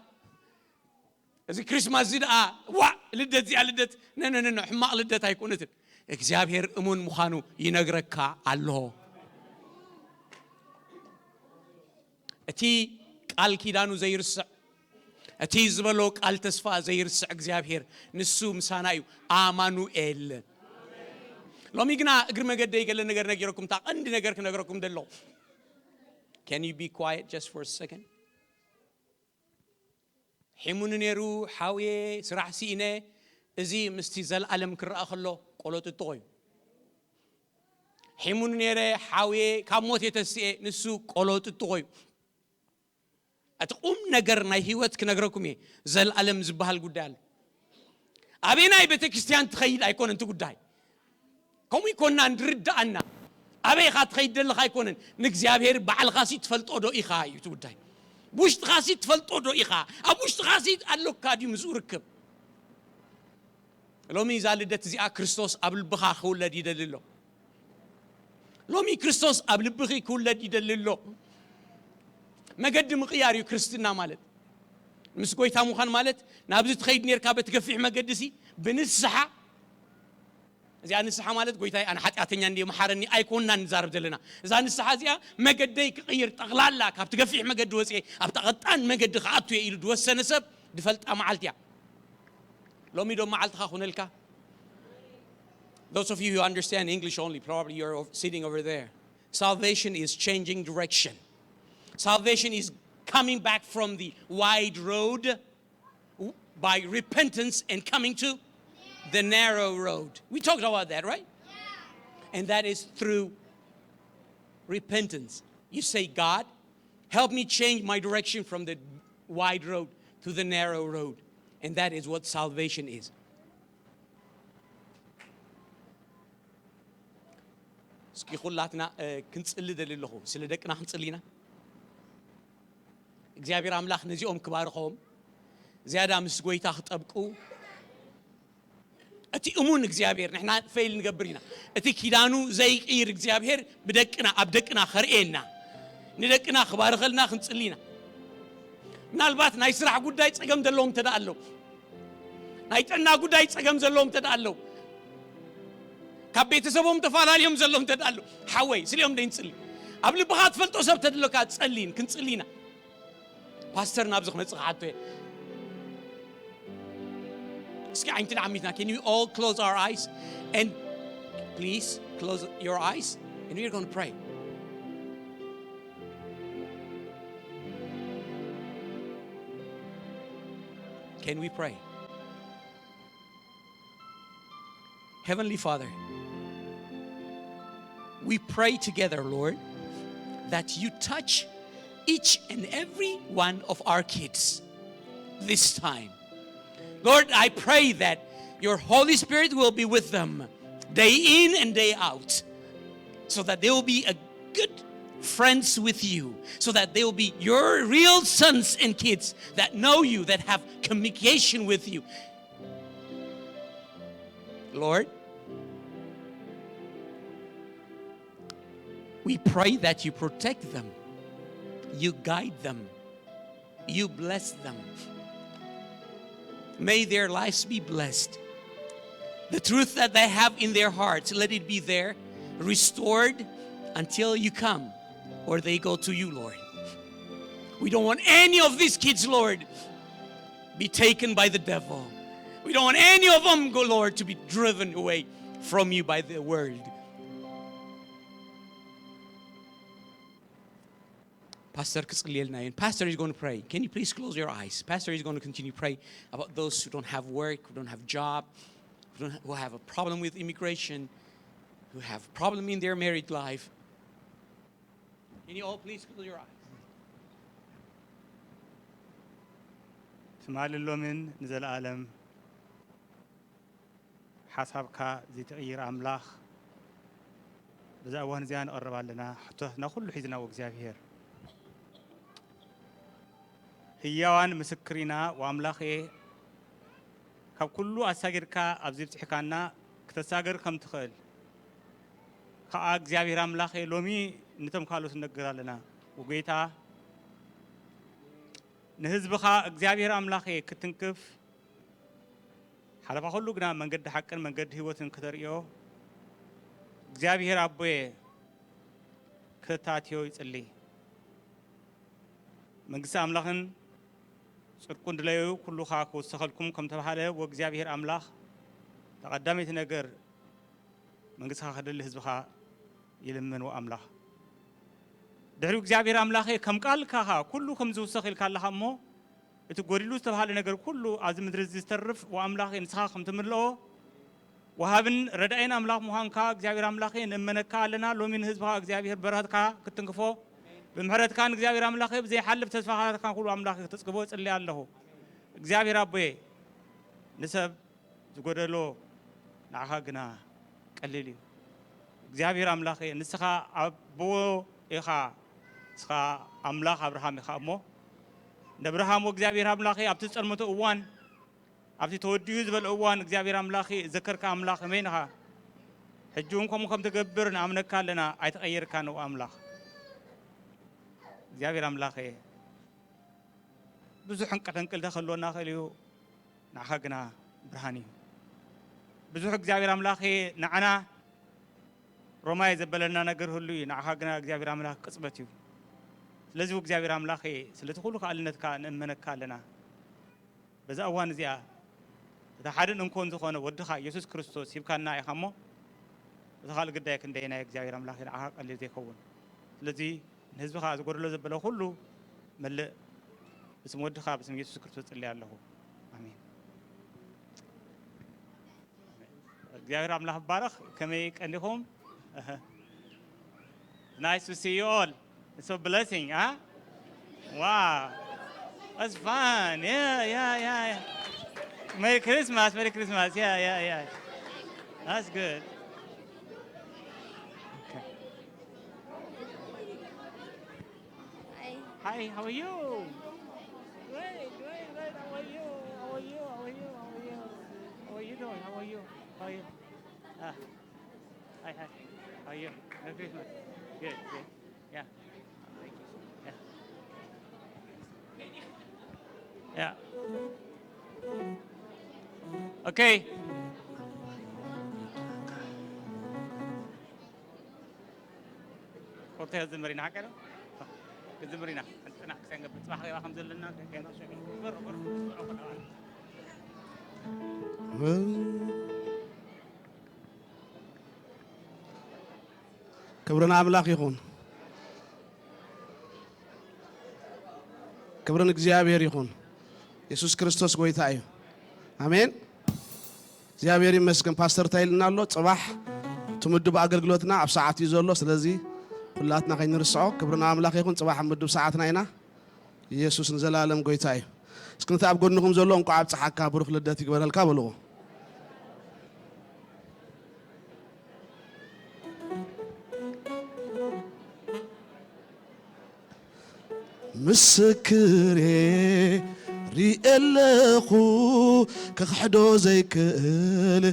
እዚ ክሪስማስ እዚ ደኣ ዋእ ልደት እዚኣ ልደት ነነነነ ሕማቕ ልደት ኣይኮነትን። እግዚኣብሔር እሙን ምዃኑ ይነግረካ ኣሎ። እቲ ቃል ኪዳኑ ዘይርስዕ፣ እቲ ዝበሎ ቃል ተስፋ ዘይርስዕ እግዚኣብሔር ንሱ ምሳና እዩ። ኣማኑኤል። ሎሚ ግና እግሪ መገደይ ገለ ነገር ነጊረኩም፣ እታ ቀንዲ ነገር ክነግረኩም ደለኹ። Can you be quiet just for a second? ሒሙኒ ነይሩ ሓውየ፣ ስራሕ ስኢነ፣ እዚ ምስቲ ዘለኣለም ክረኣ ከሎ ቆሎ ጥጥቖ እዩ። ሒሙኒ ነይረ ሓውየ፣ ካብ ሞት የተስኤ፣ ንሱ ቆሎ ጥጥቖ እዩ። እቲ ቁም ነገር ናይ ህይወት ክነግረኩም እየ። ዘለኣለም ዝበሃል ጉዳይ ኣሎ። ኣበየናይ ቤተ ክርስቲያን ትኸይድ ኣይኮነን እቲ ጉዳይ። ከምኡ ይኮና እንድርድኣና። ኣበይ ኢኻ ትኸይድ ዘለኻ ኣይኮነን። ንእግዚኣብሔር ባዕልኻሲ ትፈልጦ ዶ ኢኻ እዩ እቲ ጉዳይ። ብውሽጥኻሲ ትፈልጦ ዶ ኢኻ? ኣብ ውሽጥኻሲ ኣሎካ ድዩ ምስኡ ርክብ? ሎሚ እዛ ልደት እዚኣ ክርስቶስ ኣብ ልብኻ ክውለድ ይደሊ ኣሎ። ሎሚ ክርስቶስ ኣብ ልብኺ ክውለድ ይደሊ ኣሎ። መገዲ ምቕያር እዩ ክርስትና ማለት። ምስ ጎይታ ምዃን ማለት ናብዚ ትኸይድ ኔርካ በቲ ገፊሕ መገዲ ሲ ብንስሓ። እዚኣ ንስሓ ማለት ጎይታይ ኣነ ሓጢኣተኛ እንድየ መሓረኒ ኣይኮንና ንዛረብ ዘለና። እዛ ንስሓ እዚኣ መገደይ ክቕይር፣ ጠቕላላ ካብቲ ገፊሕ መገዲ ወፅኤ ኣብታ ቀጣን መገዲ ክኣቱ እየ ኢሉ ዝወሰነ ሰብ ዝፈልጣ መዓልቲ እያ። ሎሚ ዶ መዓልትኻ ኩነልካ? Those of you who understand English only, probably you're o- sitting over there. Salvation is changing direction. Salvation is coming back from the wide road w- by repentance and coming to the narrow road. We talked about that, right? And that is through repentance. You say, God, help me change my direction from the wide road to the narrow road. And that is what salvation is. እስኪ ኩላትና እ፣ ክንጽሊ ደሊ ኣለኹ። ስለ ደቅና ክንጽሊ ኢና። እግዚኣብሔር ኣምላኽ ነዚኦም ክባርኾም፣ ዝያዳ ምስ ጎይታ ክጠብቁ፣ እቲ እሙን እግዚኣብሔር፣ ንሕና ፌል ንገብር ኢና። እቲ ኪዳኑ ዘይቅይር እግዚኣብሔር ብደቅና፣ ኣብ ደቅና ከርእየና፣ ንደቅና ክባርኸልና ክንጽሊ ኢና። ምናልባት ናይ ስራሕ ጉዳይ ጸገም ዘለዎም እንተ ደኣ ኣለዉ፣ ናይ ጥዕና ጉዳይ ጸገም ዘለዎም እንተ ደኣ ኣለዉ፣ ካብ ቤተሰቦም ተፈላለዮም ዘለዎም እንተ ደኣ ኣለዉ፣ ሓወይ ስሊኦም ደይንጽሊ። ኣብ ልብኻ ትፈልጦ ሰብ ተደለካ ጸሊን ክንጽሊ ኢና። ፓስተር ናብዚ ክመጽእ ክሓቶ እየ። እስኪ ዓይንቲ ደዓሚትና፣ can you all close our eyes? And please close your eyes and we're going to pray. Can we pray? Heavenly Father, we pray together, Lord, that you touch each and every one of our kids this time. Lord, I pray that your Holy Spirit will be with them day in and day out, so that they will be a good friends with you, so that they will be your real sons and kids that know you, that have communication with you. Lord, we pray that you protect them, you guide them, you bless them. May their lives be blessed. The truth that they have in their hearts, let it be there, restored until you come or they go to you, Lord. We don't want any of these kids, Lord, be taken by the devil. We don't want any of them, go Lord, to be driven away from you by the world. Pastor ክጽልየልና እየን። Pastor is going to pray. Can you please close your eyes? Pastor is going to continue pray about those who don't have work, who don't have job, who, don't, who have a problem with immigration, who have problem in their married life. Can you all please close your eyes? ትማሊ ሎምን ንዘለኣለም ሓሳብካ ዘይትቕይር ኣምላኽ፣ በዛ እዋን እዚኣ ንቐርብ ኣለና። ሕቶትና ኩሉ ሒዝና ወእግዚኣብሔር ህያዋን ምስክር ኢና። ወኣምላኽ እየ፣ ካብ ኩሉ ኣሳጊርካ ኣብዚ ብጽሕካና፣ ክተሳገር ከም ትኽእል ከኣ እግዚኣብሔር ኣምላኽ እየ፣ ሎሚ ንቶም ካልኦት ንነግር ኣለና። ወጎይታ ንህዝብኻ እግዚኣብሔር ኣምላኽ እየ ክትንክፍ፣ ሓለፋ ኩሉ ግና መንገዲ ሓቅን መንገዲ ህይወትን ክተርእዮ እግዚኣብሔር ኣቦየ ክተታትዮ ይጽሊ። መንግስቲ ኣምላኽን ጽድቁን ድለዩ ኩሉ ኸኣ ክውሰኸልኩም ከም ተባሃለ፣ ወእግዚኣብሔር ኣምላኽ ተቐዳመይቲ ነገር መንግስትኻ ክደሊ ህዝብኻ ይልምን ወኣምላኽ። ድሕሪኡ እግዚኣብሔር ኣምላኸ ከም ቃልካ ኸኣ ኩሉ ከም ዝውሰኽ ኢልካ ኣለኻ እሞ፣ እቲ ጎዲሉ ዝተባሃለ ነገር ኩሉ ኣብዚ ምድሪ እዚ ዝተርፍ ወኣምላኸ ንስኻ ከም ትምልኦ፣ ወሃብን ረዳኢን ኣምላኽ ምዃንካ እግዚኣብሔር ኣምላኸ ንእመነካ ኣለና። ሎሚ ንህዝብኻ እግዚኣብሔር በረኸትካ ክትትንክፎ፣ ብምሕረትካ ንእግዚኣብሔር ኣምላኸ ብዘይሓልፍ ተስፋኻትካ ኩሉ ኣምላኸ ክተጽግቦ እጽሊ ኣለኹ። እግዚኣብሔር ኣቦየ ንሰብ ዝጎደሎ ንዓኻ ግና ቀሊል እዩ። እግዚኣብሔር ኣምላኸ ንስኻ ኣቦ ኢኻ፣ ንስኻ ኣምላኽ ኣብርሃም ኢኻ እሞ፣ ንኣብርሃም ወእግዚኣብሔር ኣምላኸ ኣብቲ ዝጸልመቶ እዋን፣ ኣብቲ ተወዲኡ ዝበለ እዋን እግዚኣብሔር ኣምላኸ ዘከርካ ኣምላኽ ኣሜን ኢኻ። ሕጂ እውን ከምኡ ከም ትገብር ንኣምነካ ኣለና፣ ኣይተቐየርካን ንኡ ኣምላኽ። እግዚኣብሔር ኣምላኸ ብዙሕ ሕንቅልሕንቅልታ ክህልወና ይኽእል እዩ፣ ንዓኻ ግና ብርሃን እዩ። ብዙሕ እግዚኣብሔር ኣምላኸ ንዓና ሮማይ ዘበለና ነገር ህሉ እዩ፣ ንዓኻ ግና እግዚኣብሔር ኣምላኽ ቅጽበት እዩ። ስለዚ እግዚኣብሔር ኣምላኸ ስለቲ ኩሉ ከኣልነትካ ንእመነካ ኣለና። በዛ እዋን እዚኣ እቲ ሓደን እንኮን ዝኾነ ወድኻ ኢየሱስ ክርስቶስ ሂብካና ኢኻ እሞ፣ እቲ ካልእ ግዳይ ክንደየናይ እግዚኣብሔር ኣምላኸ ንዓኻ ቀሊል ዘይከውን። ስለዚ ንህዝብኻ ዝጎደሎ ዘበለ ኩሉ መልእ። ብስም ወድኻ ብስም ኢየሱስ ክርስቶስ ጽልያ ኣለኹ። ኣሜን። እግዚኣብሔር ኣምላኽ ይባረኽ። ከመይ ቀኒኹም? Nice to see you all. It's a blessing, huh? Wow. That's fun. Yeah, yeah, yeah, yeah. Merry Christmas, Merry Christmas. Yeah, yeah, yeah. That's good. Okay. Hi. Hi, how are you? Great, great, great. How are you? How are you? How are you? How are you? How are you doing? How are you? How are you? Ah. Hi, hi. How are you? Merry Christmas. Good, good. Yeah. Yeah. Yeah. Okay. ኮርተ ዝምር ኢና ሓቀ ዶ? ክዝምር ኢና። ሕንጥና ክሰንገብ ጽባሕ ገባ ከም ዘለና ከይና ሸገ። ብር፣ ብር፣ ብር፣ ብር። ክብሪ ንኣምላኽ ይኹን። ክብሪ ንእግዚኣብሔር ይኹን። የሱስ ክርስቶስ ጎይታ እዩ። ኣሜን። እግዚኣብሔር ይመስገን። ፓስተር እንታይ ኢልና ኣሎ? ጽባሕ እቲ ምዱብ ኣገልግሎትና ኣብ ሰዓት እዩ ዘሎ። ስለዚ ኩላትና ከይንርስዖ። ክብሪ ንኣምላኽ ይኹን። ጽባሕ ኣብ ምዱብ ሰዓትና ኢና። ኢየሱስ ንዘላለም ጎይታ እዩ። እስኪ ነቲ ኣብ ጎንኹም ዘሎ እንቋዕ ኣብጽሓካ ብሩኽ ልደት ይግበረልካ በልዎ። ምስክሬ ሪኤ ኣለኹ ክኽሕዶ ዘይክእል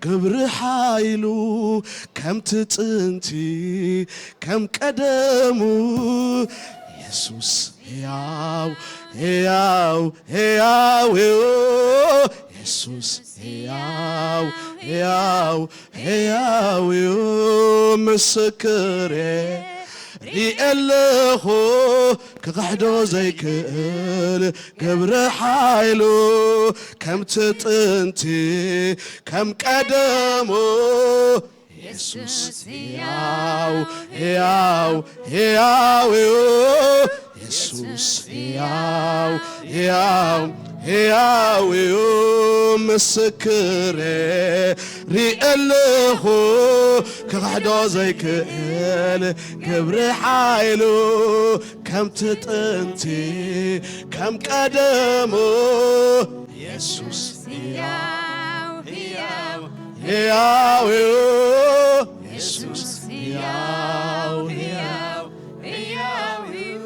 ግብሪ ሓይሉ ከምቲ ጥንቲ ከም ቀደሙ የሱስ ሕያው ሕያው ሕያው እዩ። የሱስ ሕያው፣ ሕያው፣ ሕያው እዩ ምስክሬ። ሪኤ ኣለኹ ክኽሕዶ ዘይክእል ግብሪ ሓይሉ፣ ከምቲ ጥንቲ ከም ቀደሙ። የሱስ ሕያው፣ ሕያው፣ ሕያው እዩ። የሱስ ሕያው፣ ሕያው፣ ሕያው እዩ ምስክሬ። ሪኤ ኣለኹ ክኽሕዶ ዘይክእል ግብሪ ሓይሉ፣ ከምቲ ጥንቲ ከም ቀደሙ። የሱስ ሕያው፣ ሕያው፣ ሕያው እዩ። የሱስ ሕያው፣ ሕያው፣ ሕያው እዩ።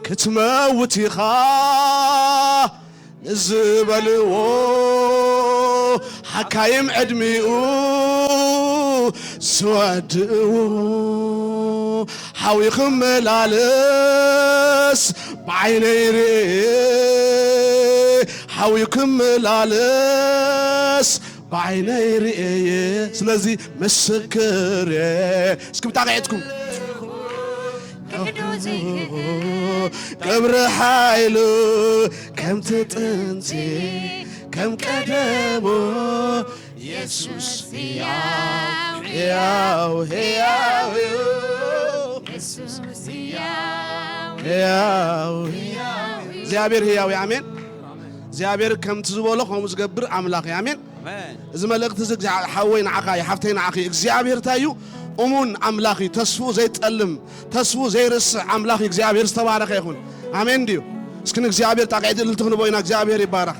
ክትመውት ኢኻ ንዝበልዎ ሓካይም ዕድሚኡ ዝወድእዎ፣ ሓዊ ክመላለስ ብዓይነይ ርእየ፣ ሓዊ ክመላለስ ብዓይነይ ርእየ። ስለዚ ምስክር እየ። እስኪ ብጣቕዒትኩም። ክሕዶ ዘይክእል ግብሪ ሓይሉ፣ ከምቲ ጥንቲ ከም ቀደሙ። የሱስ ሕያው፣ ሕያው፣ ሕያው እዩ። የሱስ ሕያው፣ ሕያው፣ ሕያው እዩ። እግዚኣብሔር ሕያው እዩ። ኣሜን። እግዚኣብሔር ከምቲ ዝበሎ ከምኡ ዝገብር ኣምላኽ እዩ። ኣሜን። ኣሜን። እዚ መልእኽቲ እዚ፣ እግዚኣ-፣ ሓወይ ንዓኻ እዩ፣ ሓፍተይ ንዓኺ እዩ። እግዚኣብሔር እንታይ እዩ? እሙን ኣምላኽ እዩ። ተስፍኡ ዘይጠልም፣ ተስፍኡ ዘይርስዕ ኣምላኽ እዩ። እግዚኣብሔር ዝተባረኸ ይኹን። ኣሜን ድዩ? እስኪ ንእግዚኣብሔር ጣቕዒት እልልቲ ክንቦ ኢና። እግዚኣብሔር ይባረኽ።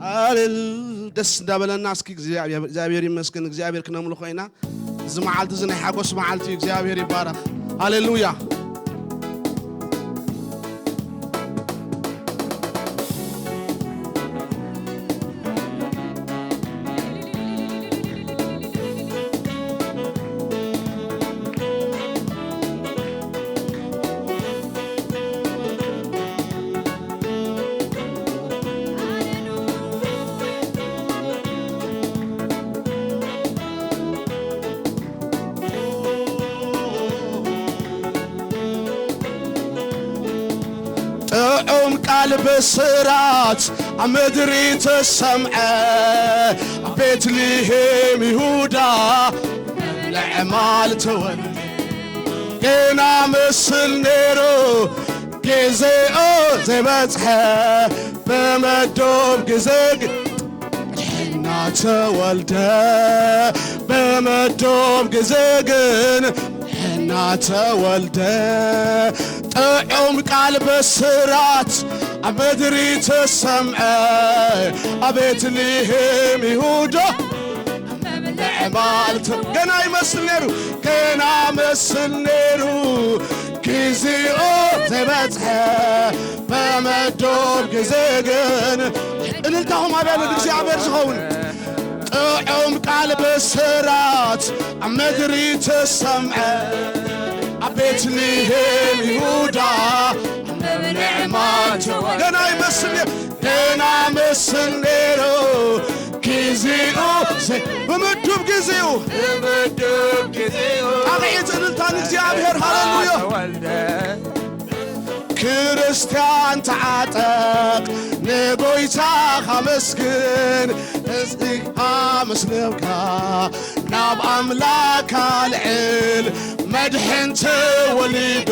ሃሌሉ-፣ ደስ እንዳበለና እስኪ እግዚኣብሔር፣ እግዚኣብሔር ይመስገን፣ እግዚኣብሔር ክነምልኾ ኢና። እዚ መዓልቲ እዚ ናይ ሓጎስ መዓልቲ እዩ። እግዚኣብሔር ይባረኽ። ሃሌሉያ። ጥዑም ቃል ብስራት ኣብ ምድሪ ተሰምዐ፣ ኣብ ቤትልሔም ይሁዳ መብልዕ ማል ተወልደ። ገና ምስል ነይሩ ግዜኡ ዘይበጽሐ፣ ብመዶብ ግዜ ግን መድሕና ተወልደ። ብመዶብ ግዜ ግን መድሕና ተወልደ። ጥዑም ቃል ብስራት ኣብ ምድሪ ተሰምዐ፣ ኣብ ቤትልሔም ይሁዳ መብልዕ ማል ተ-፣ ገና ይመስል ነይሩ፣ ገና መስል ነይሩ፣ ግዜኡ ዘይበጽሐ፣ ብመዶብ ግዜ ግን። እልልታኹም ኣበሉ ንእግዚኣብሔር ዝኸውን። ጥዑም ቃል ብስራት ኣብ ምድሪ ተሰምዐ፣ ኣብ ቤትልሔም ይሁዳ መብልዕ ማል ተወልደ። ገና ይመስል ነይሩ፣ ገና መስል ነይሩ፣ ግዜኡ ዘ-፣ ብምዱብ ግዜኡ፣ ብምዱብ ግዜኡ ጣቕዒት እልልታ ንእግዚኣብሔር። ሃሌሉያ። ተወልደ። ክርስትያን ተዓጠቕ፣ ንጎይታኻ መስግን፣ ህዝብኻ መስልካ ናብ ኣምላክ ኣልዕል። መድሕን ተወሊዱ፣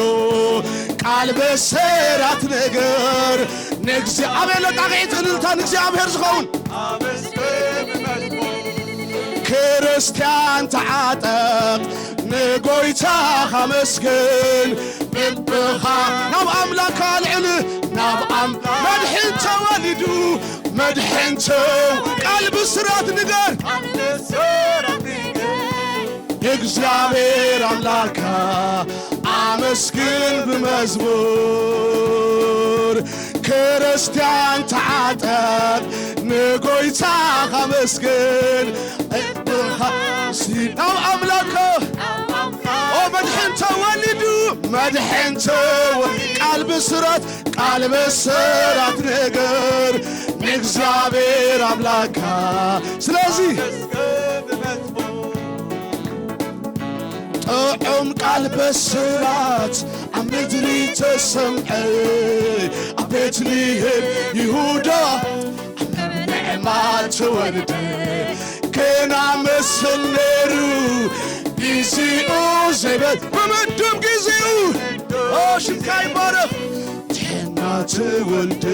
ቃል ብስራት ንገር። ንእግዚኣብሔር ለጣቕዒት እልልታ ንእግዚኣብሔር ዝኸውን። ክርስትያን ተዓጠቕ፣ ንጎይታኻ መስግን። ልብኻ ናብ ኣምላክ ኣልዕል፣ ናብ ኣም-፣ መድሕን ተወሊዱ፣ መድሕን ተው-፣ ቃል ብስራት ንገር። እግዚኣብሔር ኣምላካ ኣመስግን ብመዝሙር። ክርስትያን ተዓጠቕ፣ ንጎይታኻ መስግን። ልብኻ ናብ ኣምላካ፣ ኦ፣ መድሕን ተወሊዱ፣ መድሕን ተወ-፣ ቃል ብስራት፣ ቃል ብስራት ነገር ንእግዚኣብሔር ኣምላካ። ስለዚ ጥዑም ቃል ብስራት ኣብ ምድሪ ተሰምዐ፣ ኣብ ቤትልሔም ይሁዳ ምዕማድ ተወልደ። ገና መስል ነይሩ ጊዜኡ ዘይበል፣ ብምዱብ ጊዜኡ፣ ኦ፣ ሽምካ ይባረኽ። ቴና ተወልደ።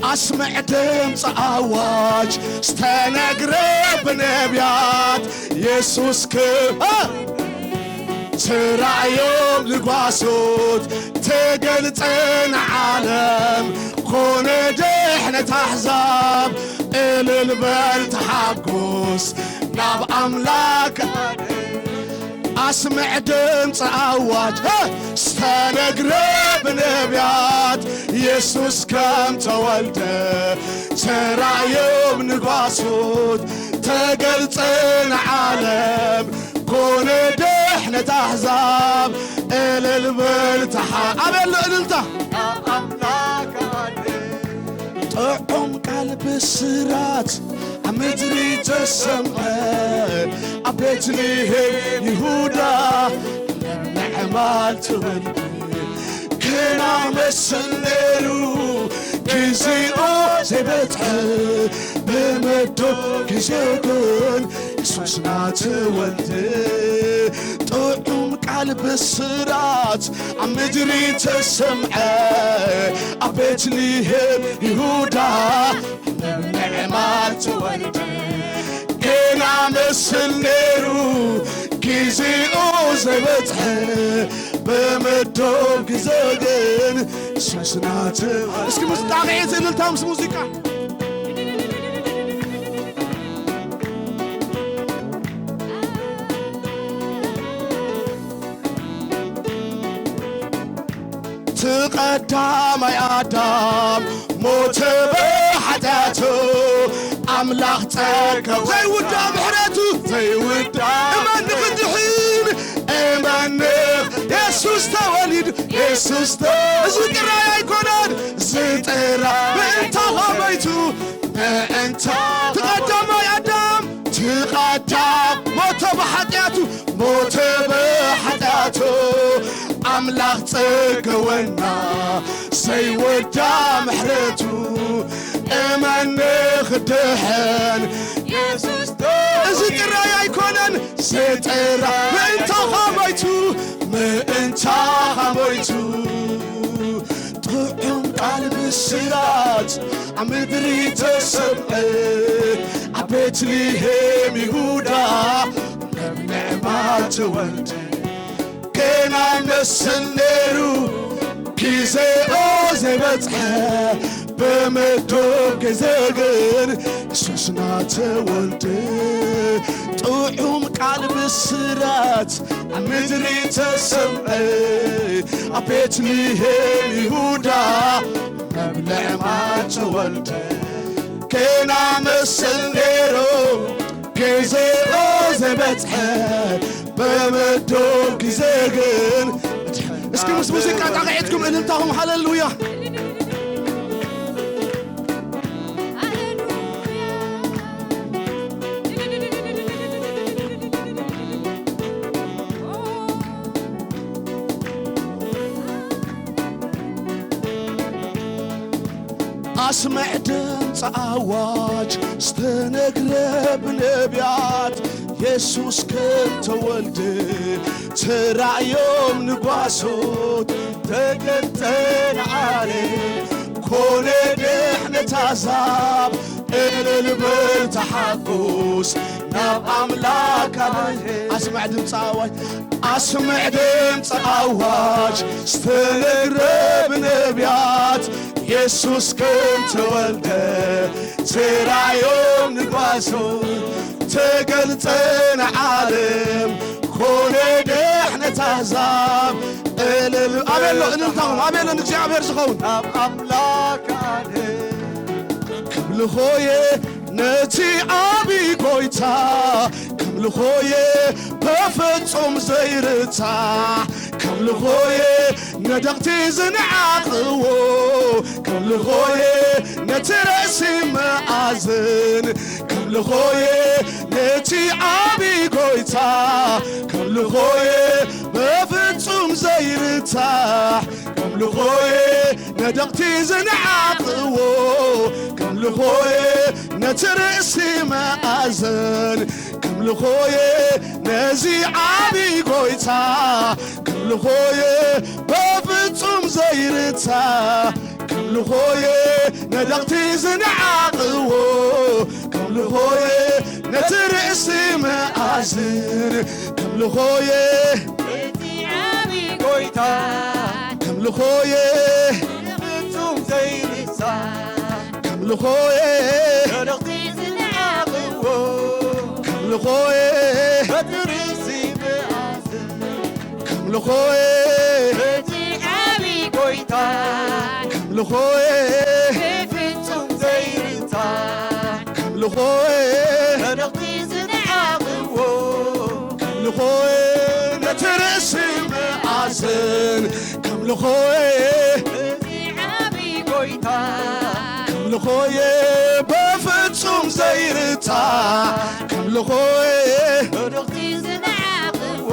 ኣስምዕ ድምፂ ኣዋጅ ዝተነግረ ብነቢያት፣ የሱስ ክብር ተራእዮም ልጓሶት፣ ተገልጸ ንዓለም ኮነ ድሕነት ኣሕዛብ። እልል በል ተሓጎስ ናብ ኣምላክ። ኣስምዕ ድምፂ ኣዋጅ፣ ሀ! ዝተነግረ ብነቢያት የሱስ ከም ተወልደ፣ ተራእዮም ንጓሶት፣ ተገልጸ ንዓለም ኮነ ድሕነት ኣሕዛብ። እልል በል ተሓ-፣ ኣበሎ እልልታ። ጥዑም ቃል ብስራት ኣብ ምድሪ ተሰምዐ፣ ኣብ ቤትልሔም ይሁዳ ምዕማድ ተወልደ። ገና መስል ነይሩ ጊዜኡ ዘይበጽሐ፣ ብመዶ ጊዜ ግን የሱስና ተወልደ። ጥዑም ቃል ብስራት ኣብ ምድሪ ተሰምዐ፣ ኣብ ቤትልሔም ይሁዳ ምዕማድ ተወልደ። ገና መስል ነይሩ ጊዜኡ ዘይበጽሐ፣ ብምዱብ ግዜ ግን የሱስና ተወልደ። እስኪ ምስ ጣቕዒት እልልታ ምስ ሙዚቃ። እቲ ቀዳማይ ኣዳም ሞተ ብሓጢኣቱ፣ ኣምላኽ ጸገወ ዘይውዳእ ምሕረቱ። ዘይውዳእ እመን ንኽድሕን፣ እመን ንኽ-፣ የሱስ ተወሊዱ፣ የሱስ ተ-፣ እዚ ጥራይ ኣይኮነን፣ እዚ ጥራይ ምእንታኻ ሞይቱ፣ ምእንታ እቲ ቀዳማይ ኣዳም፣ እቲ ቀዳም ሞተ ብሓጢኣቱ፣ ሞተ ብሓጢኣቱ፣ ኣምላኽ ጸገወና ዘይወዳ ምሕረቱ። እመን ንኽድሕን፣ የሱስ ተ-፣ እዚ ጥራይ ኣይኮነን፣ እዚ ጥራይ ምእንታኻ ሞይቱ፣ ምእንታኻ ሞይቱ። ጥዑም ቃል ብስራት ኣብ ምድሪ ተሰምዐ፣ ኣብ ቤትልሔም ይሁዳ ምዕማድ ተወልደ። ገና መስል ነይሩ ጊዜኡ ዘይበጽሐ፣ ብምዱብ ግዜ ግን የሱስና ተወልደ። ጥዑም ቃል ብስራት ኣብ ምድሪ ተሰምዐ፣ ኣብ ቤትልሔም ይሁዳ ምዕማድ ተወልደ። ገና መስል ነይሩ ጊዜኡ ዘይበጽሐ፣ ብምዱብ ግዜ ግን እስኪ ምስ ሙዚቃ ጣቕዒትኩም እልልታኹም ሃሌሉያ። ኣስምዕ ድምፂ ኣዋጅ ዝተነግረ ብነቢያት፣ የሱስ ከም ተወልደ ተራእዮም ንጓሶት፣ ተገልጠ ንዓለም ኮነ ድሕነት ኣሕዛብ። እልል በል ተሓጎስ ናብ ኣምላክ። ኣስምዕ ድምፂ ኣዋጅ፣ ኣስምዕ ድምፂ ኣዋጅ ዝተነግረ ብነቢያት፣ የሱስ ከም ተወልደ ተራእዮም ንጓሶት፣ ተገልጸ ንዓለም ኮነ ድሕነት ኣሕዛብ እልል። ኣቤሎ እልልታኹም፣ ኣቤሎ ንእግዚኣብሔር ዝኸውን። ናብ ኣምላኽ ኣድህን። ከምልኾየ ነቲ ዓቢ ጎይታ፣ ከምልኾየ ብፍጹም ዘይርታ፣ ከምልኾየ ነደቕቲ ዝንዓቕዎ፣ ከምልኾየ ነቲ ርእሲ መኣዝን፣ ከምልኾየ ነቲ ዓቢ ጎይታ፣ ከምልኾየ ብፍጹም ዘይርታ፣ ከምልኾየ ነደቕቲ ዝንዓቕዎ፣ ከምልኾየ ነቲ ርእሲ መኣዝን፣ ከምልኾየ ነዚ ዓቢ ጎይታ፣ ከምልኾየ ብፍጹም ዘይርታ፣ ከምልኾየ ነደቕቲ ዝንዓቕዎ፣ ከምልኾየ ነቲ ርእሲ መኣዝን፣ ከምልኾየ እቲ ዓቢ ጎይታ፣ ከምልኾየ ፍጹም ዘይርሳ፣ ከምልኾየ ነደቕቲ ዝንዓቕዎ፣ ከምልኾየ ነቲ ርእሲ መኣዝን፣ ከምልኾየ እቲ ዓቢ ጎይታ፣ ከምልኾየ ብፍጹም ዘይርታ፣ ከምልኾየ ነደቕቲ ዝንዓቕዎ፣ ከምልኾየ ነቲ ርእሲ መኣዝን፣ ከምልኾየ እቲ ዓቢ ጎይታ፣ ከምልኾየ ብፍጹም ዘይርታ፣ ከምልኾየ ነደቕቲ ዝንዓቕዎ፣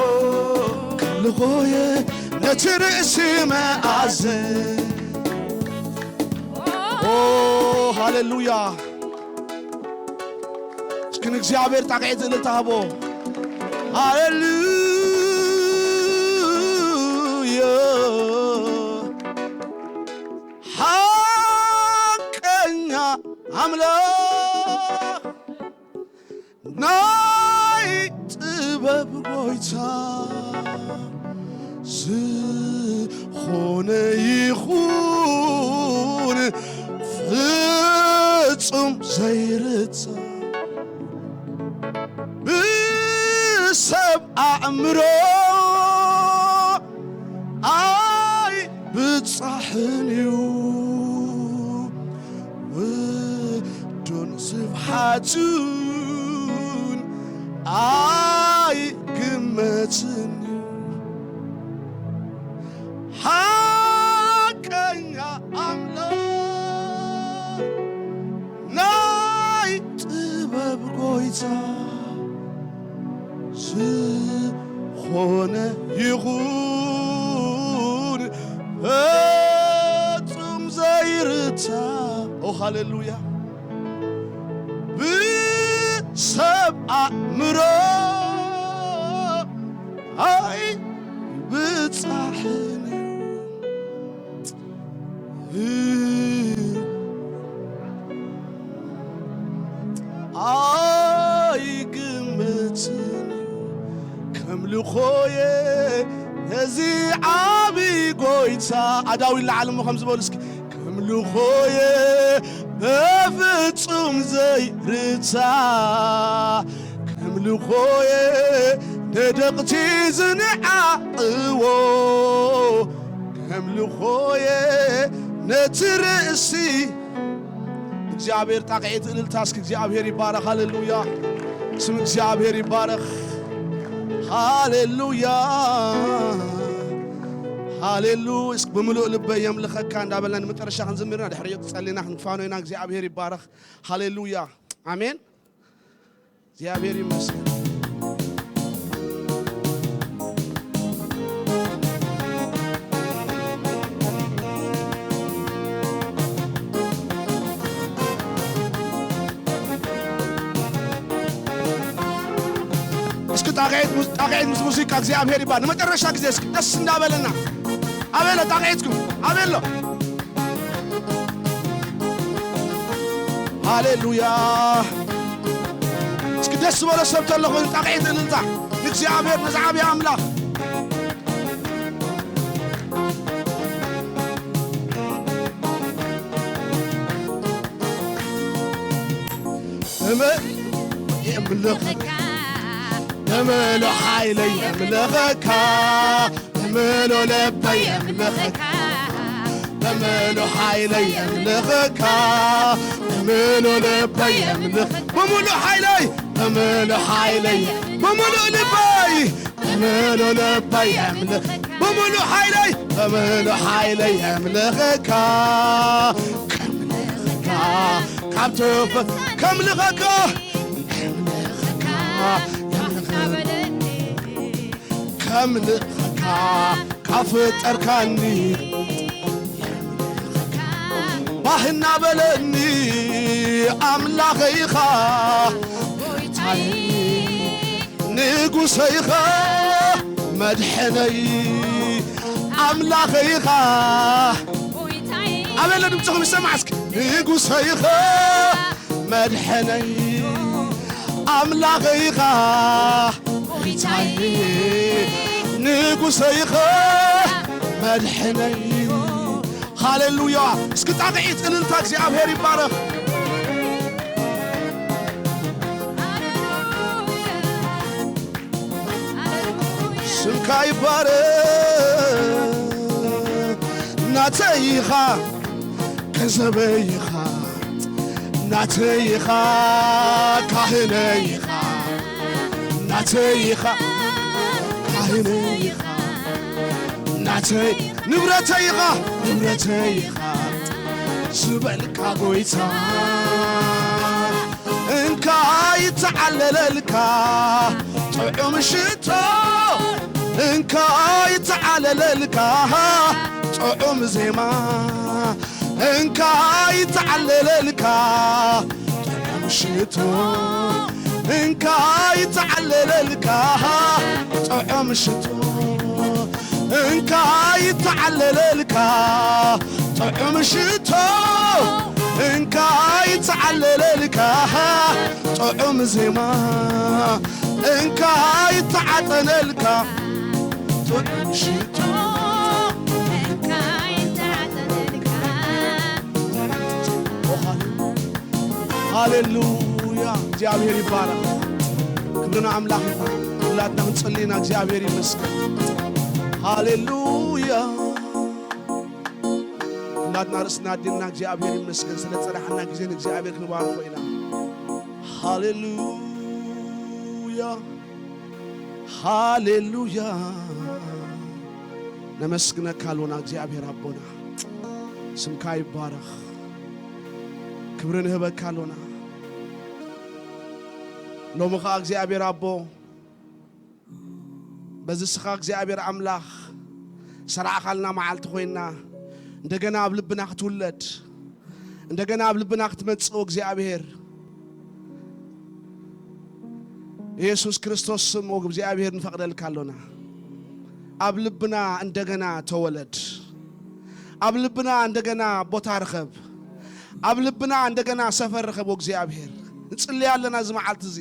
ከምልኾየ ነቲ ርእሲ መኣዝን። ኦ፣ ሃሌሉያ። እስኪ ንእግዚኣብሔር ጣቕዒት እልልታ ሃቦ። ሃሌሉያ። ሓቀኛ ኣምላኽ ናይ ጥበብ ጎይታ ዝኾነ ይኹን ፍጹም ዘይርታ ብሰብ ኣእምሮ ኣይ ብጻሕን እዩ ውዱን ስብሓቱን ኣይግመትን እዩ። ሓቀኛ ኣምላኽ ናይ ጥበብ ጎይታ ዝኾነ ይኹን ፍጹም ዘይርታ። ኦ ሃሌሉያ። ብሰብ ኣእምሮ ኣይ ብጻሕን ኣይግመትን እዩ ከምልኾየ ነዚ ዓቢ ጎይታ። ኣዳዊ ለዓለሙ ከም ዝበሉ እስኪ ከምልኾየ ብፍጹም ዘይርታ ከምልኾየ ነደቕቲ ዝንዓቕዎ ከምልኾየ ነቲ ርእሲ እግዚኣብሔር ጣቕዒት እልልታ እስኪ እግዚኣብሔር ይባረኽ። ሃሌሉያ ስም እግዚኣብሔር ይባረኽ። ሃሌሉያ ሃሌሉ እስኪ ብምሉእ ልበይ የምልኸካ እንዳበልና ንመጨረሻ ክንዝምርና ድሕሪ ጸሊና ክንፋኖ ኢና። እግዚኣብሔር ይባረኽ። ሃሌሉያ ኣሜን። እግዚኣብሔር ይመስገን። እስኪ ጣቕዒት ምስ- ጣቕዒት ምስ ሙዚቃ እግዚኣብሔር ይባል ንመጨረሻ ግዜ እስኪ ደስ እንዳበለና ኣቤሎ ጣቕዒትኩም ኣቤሎ ሃሌሉያ እስኪ ደስ ዝበሎ ሰብ ተለኹ ጣቕዒት እልልታ ንእግዚኣብሔር ንዝዓብያ ኣምላኽ እመ የምልኽ ብምሉእ ሓይለይ የምልኸካ፣ ብምሉእ ልበይ የምልኸካ፣ ብምሉእ ሓይለይ የምልኸካ፣ ብምሉእ ልበይ የምልኽ-፣ ብምሉእ ሓይለይ፣ ብምሉእ ሓይለይ፣ ብምሉእ ልበይ፣ ብምሉእ ልበይ የምልኽ-፣ ብምሉእ ሓይለይ፣ ብምሉእ ሓይለይ የምልኸካ፣ ከምልኸካ፣ ካብ ትፈ-፣ ከምልኸካ፣ ከምልኸካ፣ ከምልኸካ፣ ካብ ፈጠርካኒ፣ ባህ እናበለኒ፣ ኣምላኸይ ኢኻ፣ ንጉሰይ ኢኻ፣ መድሕነይ፣ ኣምላኸይ ኢኻ። ኣበለ ድምፅኹም ይሰማዕ እስኪ። ንጉሰይ ኢኻ፣ መድሕነይ፣ ኣምላኸይ ኢኻ፣ ጎይታዬ፣ ንጉሰይ ኢኻ፣ መድሕነይ። ሃሌሉያ። እስኪ ጣቕዒት እልልታ እግዚኣብሔር ይባረኽ። ስምካ ይባረኽ። ናተይ ኢኻ፣ ገንዘበይ ኢኻ፣ ናተይ ኢኻ፣ ካህነይ ኢኻ፣ ናተይ ኢኻ፣ ካህነይ ኢኻ፣ ናተይ ንብረተይ ኢኻ፣ ንብረተይ ኢኻ ዝበልካ ጎይታ እንካ ይተዓለለልካ ጥዑም ሽቶ፣ እንካ ይተዓለለልካ ጥዑም ዜማ፣ እንካ ይተዓለለልካ ጥዑም ሽቶ፣ እንካ ይተዓለለልካ ጥዑም ሽቶ፣ እንካ ይተዓለለልካ ጥዑም ሽቶ፣ እንካ ይተዓለለልካ ጥዑም ዜማ፣ እንካ ይተዓጠነልካ ጥዑም ሽቶ፣ እንካ ይተዓጠነልካ። ሃሌሉያ፣ እግዚኣብሔር ይባረኽ። ክብሪ ንኣምላኽ ይኹን። ሁላትና ክንጽሊ ኢና፣ እግዚኣብሔር ይመስገን። ሃሌሉያ። ኩላትና ርእስና ኣዲንና እግዚኣብሔር ይመስገን። ስለ ጸናሕና ግዜ ንእግዚኣብሔር ክንባርኾ ኢና። ሃሌሉያ፣ ሃሌሉያ። ነመስግነካ ኣሎና እግዚኣብሔር ኣቦና። ስምካ ይባረኽ። ክብሪ ንህበካ ኣሎና። ሎሚ ኸኣ እግዚኣብሔር ኣቦ በዚ ስኻ እግዚኣብሔር ኣምላኽ ሰርዓኻልና መዓልቲ ኮይና፣ እንደገና ኣብ ልብና ክትውለድ፣ እንደገና ኣብ ልብና ክትመጽእ እግዚኣብሔር፣ ኢየሱስ ክርስቶስ ስም እግዚኣብሔር ንፈቕደልካ ኣሎና። ኣብ ልብና እንደገና ተወለድ። ኣብ ልብና እንደገና ቦታ ርኸብ። ኣብ ልብና እንደገና ሰፈር ርኸብ እግዚኣብሔር። ንጽልይ ኣለና እዚ መዓልቲ እዚ።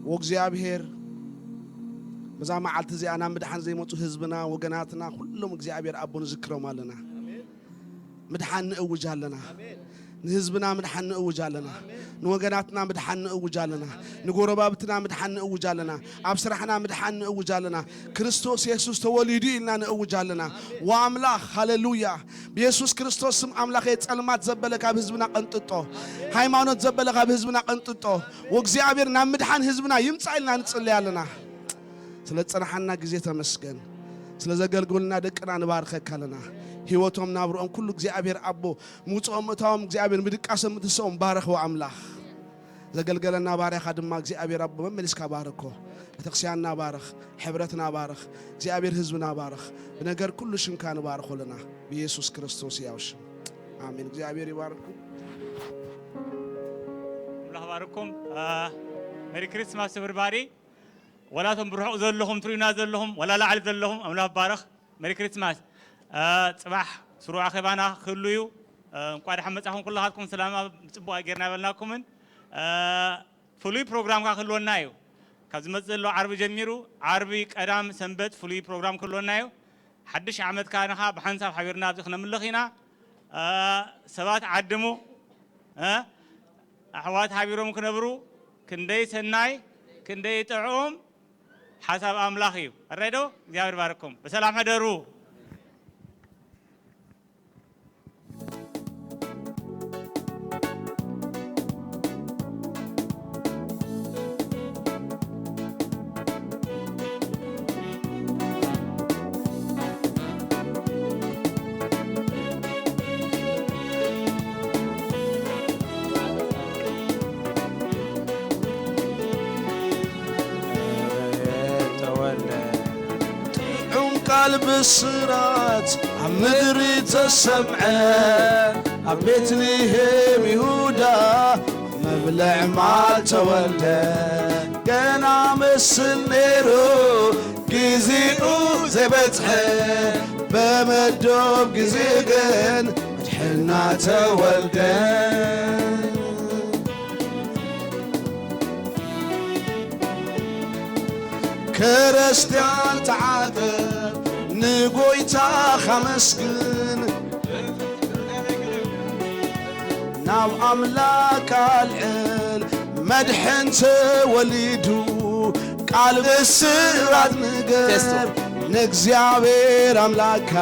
ወእግዚኣብሔር፣ በዛ መዓልቲ እዚኣ ናብ ምድሓን ዘይመጹ ህዝብና፣ ወገናትና፣ ኩሎም እግዚኣብሔር ኣቦ ንዝክሮም ኣለና። ምድሓን ንእውጅ ኣለና። ንህዝብና ምድሓን ንእውጅ ኣለና። ንወገናትና ምድሓን ንእውጅ ኣለና። ንጎረባብትና ምድሓን ንእውጅ ኣለና። ኣብ ስራሕና ምድሓን ንእውጅ ኣለና። ክርስቶስ የሱስ ተወሊዱ ኢልና ንእውጅ ኣለና። ወኣምላኽ፣ ሃሌሉያ። ብየሱስ ክርስቶስ ስም ኣምላኸ፣ ጸልማት ዘበለ ካብ ህዝብና ቀንጥጦ። ሃይማኖት ዘበለ ካብ ህዝብና ቀንጥጦ። ወእግዚኣብሔር ናብ ምድሓን ህዝብና ይምጻእ ኢልና ንጽልይ ኣለና። ስለ ዝጸናሓና ግዜ ተመስገን። ስለ ዘገልግሉና ደቅና ንባርከካ ኣለና። ህይወቶም ናብርኦም ኩሉ እግዚኣብሔር ኣቦ፣ ምውጽኦም ምእታዎም እግዚኣብሔር፣ ምድቃሶም ምትስኦም ባረኽ ወኣምላኽ። ዘገልገለና ባርያኻ ድማ እግዚኣብሔር ኣቦ መመሊስካ ባርኮ። ቤተክርስቲያንና ባርኽ፣ ሕብረትና ባርኽ፣ እግዚኣብሔር ህዝብና ባርኽ። ብነገር ኩሉ ሽምካ ንባርኾ ኣለና። ብኢየሱስ ክርስቶስ ያው ሽም። ኣሜን። እግዚኣብሔር ይባርኩም። ኣምላኽ ባርኩም። አ፣ ሜሪ ክሪስማስ everybody። ወላ እቶም ብርሑቕ ዘለኹም ትሪኡና ዘለኹም፣ ወላ ላዕሊ ዘለኹም፣ ኣምላኽ ባረኽ። ሜሪ ክሪስማስ። አ፣ ጽባሕ ስሩዕ ኣኼባና ክህሉ እዩ። አ፣ እንቋዕ ደሓን መጻኹም ኩላኻትኩም፣ ሰላም ኣብ ጽቡቕ ጌርና ይበልናኩምን። አ፣ ፍሉይ ፕሮግራም ከኣ ክህልወና እዩ። ካብ ዝመጽእ ዘሎ ዓርቢ ጀሚሩ፣ ዓርቢ፣ ቀዳም፣ ሰንበት ፍሉይ ፕሮግራም ክህልወና እዩ። ሓድሽ ዓመት ከኣ ንኻ ብሓንሳብ ሓቢርና ኣብዚ ክነምልኽ ኢና። አ፣ ሰባት ዓድሙ። አ፣ ኣሕዋት ሓቢሮም ክነብሩ ክንደይ ሰናይ፣ ክንደይ ጥዑም ሓሳብ ኣምላኽ እዩ። ኣራይ ዶ? እግዚኣብሔር ባርኩም። ብሰላም ሕደሩ። ጥዑም ቃል ብስራት ኣብ ምድሪ ተሰምዐ፣ ኣብ ቤትልሔም ይሁዳ መብልዕ ማል ተወልደ። ገና መስል ነይሩ ጊዜኡ ዘይበጽሐ፣ በመዶብ ጊዜ ግን መድሕና ተወልደ። ክርስትያን ተዓጠ ንጎይታኻ መስግን፣ ናብ ኣምላክ ኣልዕል መድሕን ተወሊዱ፣ ቃል ብስራት ንገር ንእግዚኣብሔር ኣምላካ።